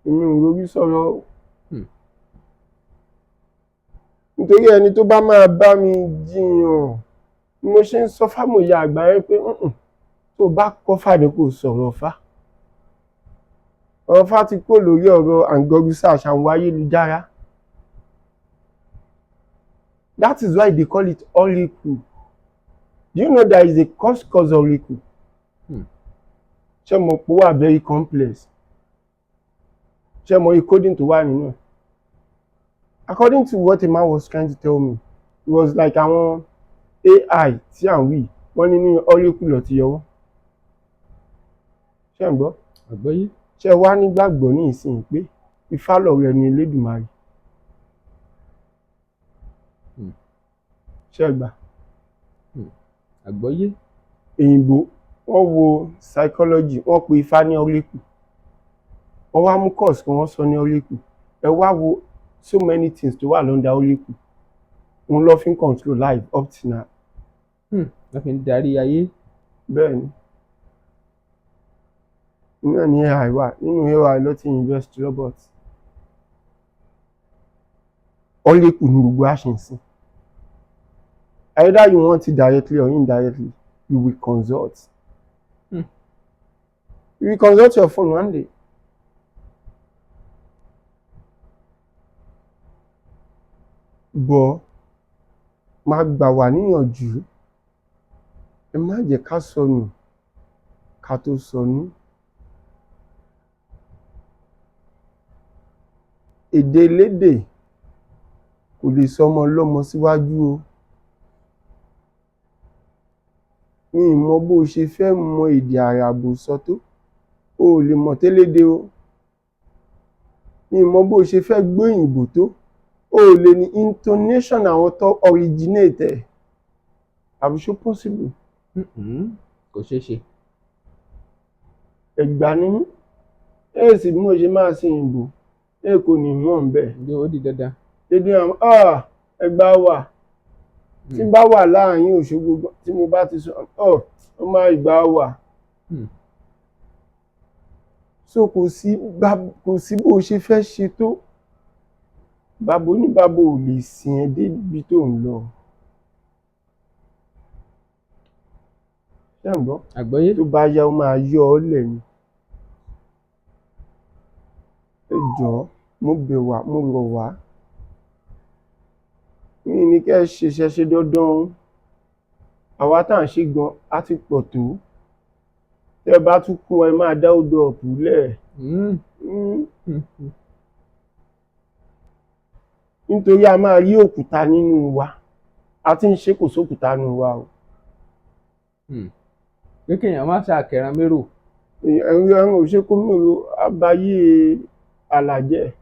Èmi ò rorí sọ̀rọ̀ o. Nítorí ẹni tó bá máa bá mi jiyàn, ni mo ṣe ń sọ fámòye àgbáyé pé, tó bá kọ́ fà ní kò sọ̀rọ̀ fá. Ọ̀rọ̀ fá ti kúrò lórí ọ̀rọ̀ àǹgọ́rùsà àṣàwọ̀ ayélujára. That is why they call it oracle. Do you know there is a cause oracle? Ṣé mo pé ó wà very complex? Ṣé mo rí coding tó wà nínú ẹ̀? According to what a man was trying to tell me, it was like àwọn AI tí à ń wí, wọ́n ní ní oracle ló ti yọ wọ́n. Ṣé ń gbọ́? Àgbọ́yé. Ṣé ẹ wá nígbàgbọ́ ní ìsìn pé Ifá lọ̀rọ̀ ẹnu Elédùmarè? Ṣé ẹ gbà? Àgbọ́yé. Òyìnbó wọ́n wo psychology, wọ́n pe Ifá ní oracle. Wọ́n wá mú course kan, wọ́n sọ ní oracle. Ẹ wá wo so many things tó wà under oracle. Òun ló fi ń control life up till now. Wọ́n fi ń darí ayé. Bẹ́ẹ̀ni. Náà ni AI wà. Nínú AI ló ti invest robot. Oracle ní gbogbo wa ṣì ń sìn. Either you want it directly or indirectly, you will consult. You will consult your phone one day. But máa gbà wá níyànjú, ẹ má jẹ́ ká sọnù ká tó sọnù. Èdè elédè kò lè sọ ọmọ ọlọ́mọ síwájú o. Mi ì mọ bó o ṣe fẹ́ mọ èdè àràbò sọ tó, o ò lè mọ̀ télédé o. Mi ì mọ bó o ṣe fẹ́ gbóyìnbó tó, o ò lè ní intonation àwọn tó originate ẹ̀. Àbí ṣó possible? Kò ṣeé ṣe. Ẹ̀gbá ni mí. Ẹ sì bí mo ṣe máa sin ìbò, ẹ kò ní wọ́n bẹ́ẹ̀. Ǹjẹ́ ó di dandan? Dédé àwọn Ẹ̀gbá wà. Tí n bá wà láàrin Òṣogbo tí mo bá ti sọ, ọ ó máa ìgbà wà. So kò sí kò sí bó ṣe fẹ́ ṣe tó. Bàbá oníbàbá ò lè sìn ẹ́ dé ibi tó ń lọ. Ṣé ẹ̀ ń gbọ́? Àgbọ́yé. Tó bá yá, ó máa yọ ọ́ lẹ̀ ni. Ẹ jọ̀ọ́, mo bẹ̀ wá, mo rọ̀ wá. Mi ní kí ẹ ṣe ìṣẹ̀ṣe dandan o. Àwa tá à ń ṣe gan, á ti pọ̀ tó. Tẹ́ bá tún kún, ẹ máa dá odò ọ̀pù lẹ̀. Nítorí a máa rí òkúta nínú wa. A ti ń ṣe, kò sókúta nínú wa o. Pé kéèyàn má ṣàkẹran mérò. Ẹ̀rù ẹran ò ṣe kó mèrò àbáyé alàjẹ́.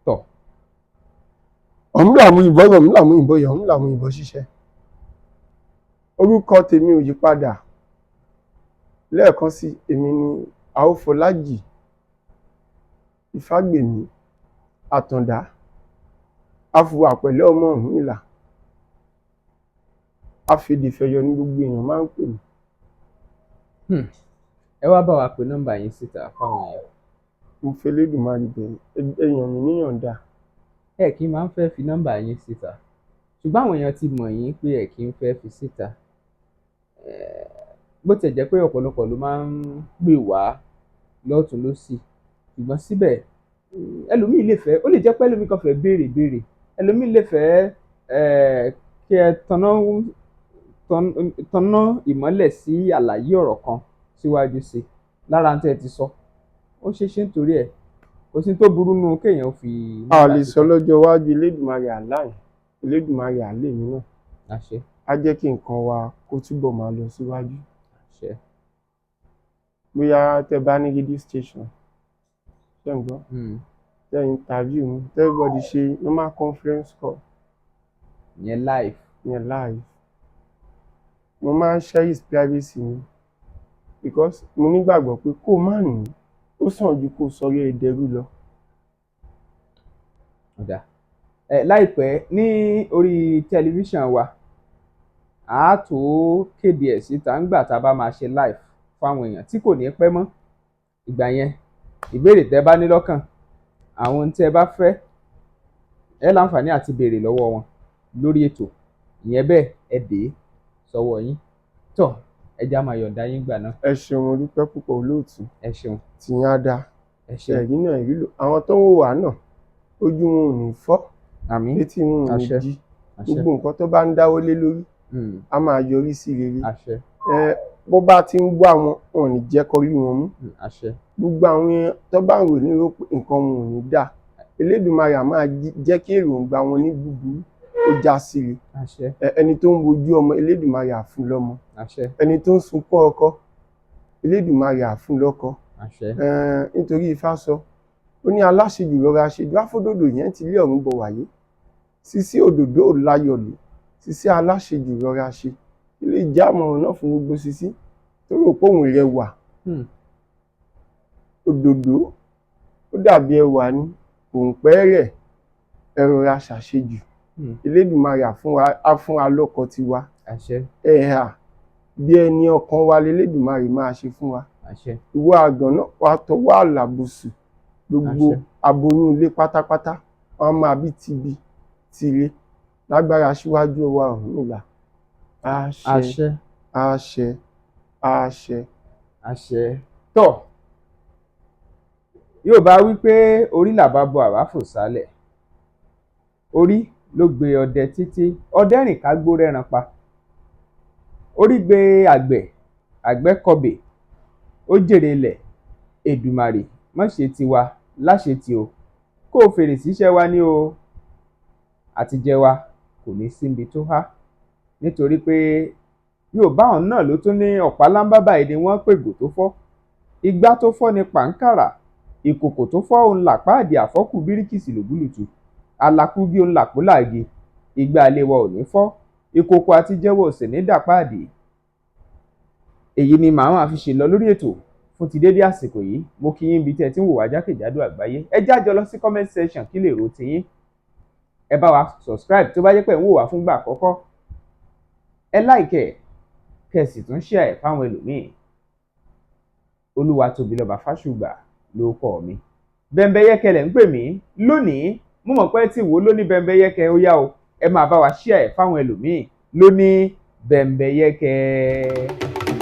Tọ̀. Ọ̀hún làmú ìbọn, ọ̀hún làmú ìbọn, ọ̀hún làmú ìbọn ṣiṣẹ́. Orúkọ tèmi ò yí padà. Lẹ́ẹ̀kan sí, èmi ni Àófọlájì Ifágbèmí Àtàndá, Afùwà pẹ̀lẹ́ ọmọ Ọ̀rúnmìlà. Afèdèfẹ̀yọ̀ ní gbogbo èèyàn máa ń pè mí. Ẹ wá bá wa pè nọ́mbà yín síta fáwọn èèyàn. Mo fẹ́ Elédùmarè bẹ̀ èèyàn mi níyànda. Ẹ kì í máa ń fẹ́ fi nọ́mbà yín síta, ṣùgbọ́n àwọn èèyàn ti mọ̀ yín pé ẹ kì í fẹ́ fi síta. Bó tiẹ̀ jẹ́ pé ọ̀pọ̀lọpọ̀ ló máa ń pè wá lọ́tùn lósì, ṣùgbọ́n síbẹ̀, ẹlòmíì lè fẹ́, ó lè jẹ́ pé ẹlòmíì kan fẹ́ béèrè béèrè, ẹlòmíì lè fẹ́ kí ẹ tanná ìmọ́lẹ̀ sí àlàyé ọ̀rọ̀ kan síwájú sí i lára tẹ́ ẹ ti sọ. Ó ṣeé ṣe, nítorí ẹ̀ kò sí tó burú nù kéèyàn fi A nọ́mbà lè síta. Sọ lọ́jọ́ iwájú, Elédùmarè àláì, Elédùmarè àlè mi náà Àṣẹ. Á jẹ́ kí nǹkan wa kó túbọ̀ máa lọ síwájú. Àṣẹ. Bóyá tẹ́ bá ní radio station, ṣé ń gbọ́? Tẹ́ interview mi, tẹ́ everybody ṣe normal conference call. Ìyẹn live. Yẹn live. Mo máa ń cherish privacy mi because mo nígbàgbọ́ pé kó o má ní, ó sàn ju kó o sọrí ẹ dẹrú lọ. Ó dáa. Ẹ láìpẹ́ ní orí tẹlifíṣàn wa, a tó kéde ẹ̀ síta ńgbà tá a bá máa ṣe live fáwọn èèyàn tí kò ní pẹ́ mọ́. Ìgbà yẹn, ìbéèrè tẹ́ bá ní lọ́kàn, àwọn ohun tí ẹ bá fẹ́, ẹ láǹfààní àti béèrè lọ́wọ́ wọn lórí ètò ìyẹn. Bẹ́ẹ̀ ẹ dé sọ́wọ́ yín tọ́, ẹ já máa yọ̀ǹda yín gbà náà. Ẹ ṣeun, mo dúpẹ́ púpọ̀, olóòtú. Ẹ ṣeun. Tìyẹn á dáa. Ẹ ṣeun. Ẹ̀rí náà ẹ̀rí lò, àwọn tó ń wò wá náà, ojú wọn ò ní fọ́, Àmín. etí wọn ò ní Àṣẹ. di. Àṣẹ. Gbogbo nǹkan tó bá ń dáwọ́ lé lórí, á máa yọrí sí rere. Àṣẹ. Ẹ bó bá ti ń wá wọn, wọn ò ní jẹ́ kó rí wọn mú. Àṣẹ. Gbogbo àwọn tó bá ń rò ní rò pé nǹkan wọn ò ní dáa, Elédùmarè á máa jẹ́ kí èròǹgbà wọn ní búburú ó já sí re. Àṣẹ. Ẹni tó ń wojú ọmọ, Elédùmarè á fún lọ́mọ. Àṣẹ. Ẹni tó ń sunkún ọkọ, Elédùmarè á fún lọ́kọ. Àṣẹ. Nítorí Ifá sọ, ó ní aláṣejù rọra ṣe ju àfọdòdò yẹn ti lé ọ̀run bọ̀ wáyé sísí òdòdó ò láyọ̀ lò. Sísí aláṣejù rọra ṣe ilé ìjámọ̀ràn náà fún gbogbo sísí tó rò pé òun rẹwà. Òdòdó ó dàbí ẹwà ni, kò ń pẹ́ rẹ̀. Ẹ rọra ṣàṣejù. Elédùmarè á fún wa, á fún wa lọ́kọ tiwa. Àṣẹ. Ẹ̀hà bí ẹni ọkàn wa lElédùmarè máa ṣe fún wa. Àṣẹ. Ìwọ àgàn náà, wàá tọwọ́ àlàbòsù. Gbogbo Àṣẹ. aboyún ilé pátápátá, wọn á máa bí tibi tire lágbára aṣíwájú wa Ọ̀rúnmìlà. Àṣẹ. Àṣẹ. Àṣẹ, àṣẹ. Àṣẹ. Tọ́ yóò bá wí pé orí làbá bọ àbá fò sálẹ̀, orí ló gbé ọdẹ títí ọdẹ rìn kágbó rẹ́ran pa, orí gbé àgbẹ̀, àgbẹ̀ kọbè, ó jèrè ilẹ̀. Èdùmàrè má ṣe tiwa láṣetì o, kó o fèrè síṣẹ́ wa ní o, àtijẹ wa kò ní síbi tó há, nítorí pé Yorùbá ọ̀hún náà ló tún ní ọ̀pá lámbá báyìí ni wọ́n pègò tó fọ́, igbá tó fọ́ ní pàǹkàrà, ìkòkò tó fọ́ òun làpáàdì, àfọ́kù bíríkìsì lògúlùtù alákúgí òun làpólàgì. Ìgbà ilé wa ò ní fọ́, ìkòkò àtijẹ́wọ́ ò sì ní dàpáàdì. Èyí ni màá máa fi ṣe lọ lórí ètò fún ti dédé àsìkò yìí. Mo kí yín bí tẹ́ ẹ ti ń wò wá jákèjádò àgbáyé. Ẹ jájọ lọ sí comment section, kí lè rò tiyín. Ẹ bá wa subscribe tó bá jẹ́ pé ẹ̀ ń wò wá fúngbà àkọ́kọ́, ẹ like ẹ̀, kẹ́ ẹ sì tún share ẹ̀ fáwọn ẹlòmíì. Olúwatóbilọ́ba Fásùgbà ló kọ́ mi, Bẹ́ńbẹ́yẹ́kẹ́ lẹ̀ ń pè mí. Lónìí, mo mọ̀ pé tí wò ó lóní Bẹ́ńbẹ́yẹ́kẹ́, ó yá o, ẹ máa bá wa share ẹ̀ fáwọn ẹlòmíì lóní Bẹ́ńbẹ́yẹ́kẹ́.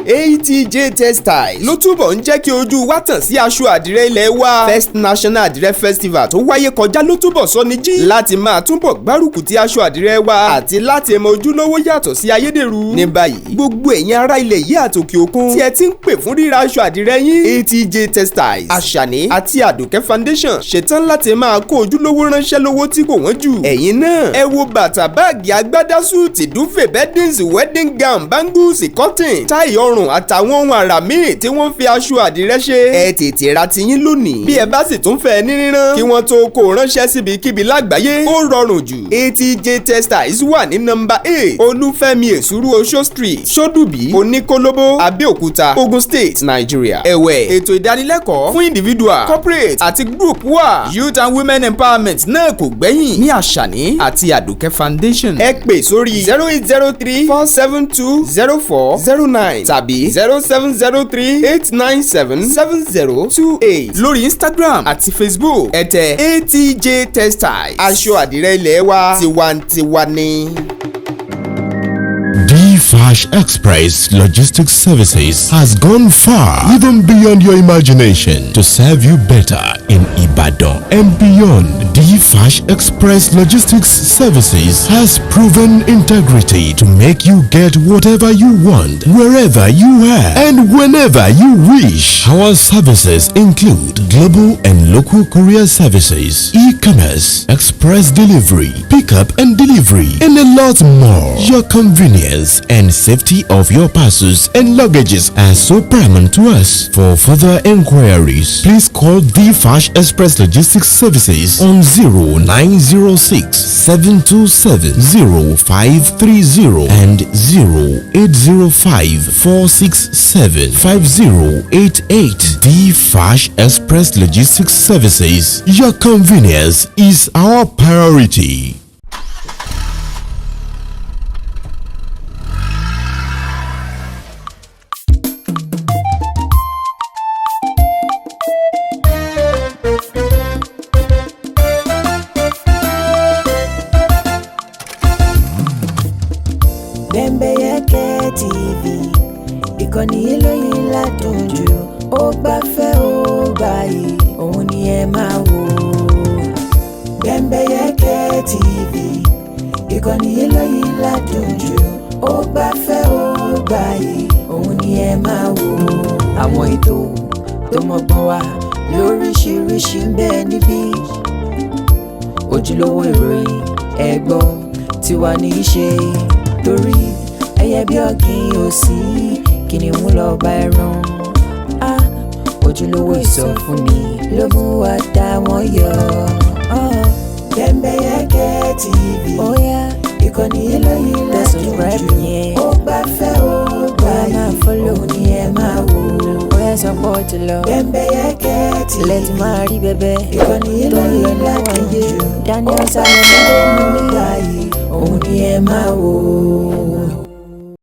ATJ Textiles ló túbọ̀ ń jẹ́ kí ojú wa tàn sí aṣọ àdìrẹ ilẹ̀ wa. First National Àdìrẹ Festival tó wáyé kọjá ló túbọ̀ sọ ní jí láti máa túbọ̀ gbárùkù ti aṣọ àdìrẹ wa àti láti mọ ojúlówó yàtọ̀ sí ayédèrú. Ní báyìí, gbogbo ẹ̀yin ará ilẹ̀ yìí àtòkè òkun tí ẹ ti ń pè fún ríra aṣọ àdìrẹ yín, ATJ Textiles, Àṣàní àti Àdùkẹ́ Foundation ṣetán láti máa kó ojúlówó ránṣẹ́ lówó tí kò wọ́n jù. Ẹ̀yin náà ẹ wo bàtà, báàgì, agbádá, súùtì, duvet, beddings, wedding gown, bangles, cotton, táì ọrùn àtàwọn ohun àrà míì tí wọ́n fi aṣọ àdìrẹ ṣe. Ẹ tètè ra tiyín lónìí. Bí ẹ bá sì tún fẹ́ ní rírán kí wọ́n tó kó ránṣẹ́ síbikíbi lágbàáyé, ó rọrùn jù. ATJ Textiles wà ní nọ́mbà 8 Olúfẹ́mi Èsúrú Oṣó Street, Ṣódùbí, Oníkólóbó, Abẹ́òkúta, Ogun State, Nigeria. Ẹ̀wẹ̀, ètò ìdánilẹ́kọ̀ọ́ fún individual, corporate àti group wà. Youth and women empowerment náà kò gbẹ́yìn ní Àṣàní àti Àdùkẹ́ Foundation. Ẹ pè sórí 08034720409 tàbí 07038977028. Lórí Instagram àti Facebook, ẹ tẹ ATJ Textiles. Aṣọ àdìrẹ ilé wa tiwantiwa ni. D-Fash Express Logistics Services has gone far, even beyond your imagination, to serve you better in Ibadan and beyond. D-Fash Express Logistics Services has proven integrity to make you get whatever you want, wherever you are, and whenever you wish. Our services include global and local courier services, e-commerce, express delivery, pickup and delivery, and a lot more. Your convenience and safety of your parcels and luggages are so paramount to us. For further inquiries, please call the Fash Express Logistics Services on 0906 727 0530 and 0805 467 5088. The Fash Express Logistics Services. Your convenience is our priority. Bembeyeke TV, ìkànnì eléyìí ládùn jù, ó gbafẹ́, ó gbààyè, òun ni ẹ máa wò. Bembeyeke TV, ìkànnì eléyìí ládùn jù, ó gbafẹ́, ó gbààyè, òun ni ẹ máa wò. Àwọn ètò tó mọ́gbọ́n wá lóríṣiríṣi ń bẹ níbí, ojúlówó ìròyìn ẹ̀gbọ́ tiwa ní í ṣe, torí ẹyẹ bí ọ̀gìn òsì kìnìún lọ bá ẹran á ojúlówó ìsọfúnni ló mú wa dá wọn yọ. Bembeyeke TV. Óyá, ìkànnì eléyìí tẹ ládùn subscribe jù, yẹn. ó gbafẹ́, ó Ó gbààyè, máa follow. òun ni ẹ máa wò. Óyá, sọ pé ó ti lọ. Bembeyeke TV. Ilẹ̀ tí máa rí bẹ́bẹ́ ìkànnì tó ń lọ eléyìí níwọ̀n ládùn yé jù, Daniel ó Salomon gbafẹ́, ló ó mú mi. gbààyè, òun ni ẹ máa wò.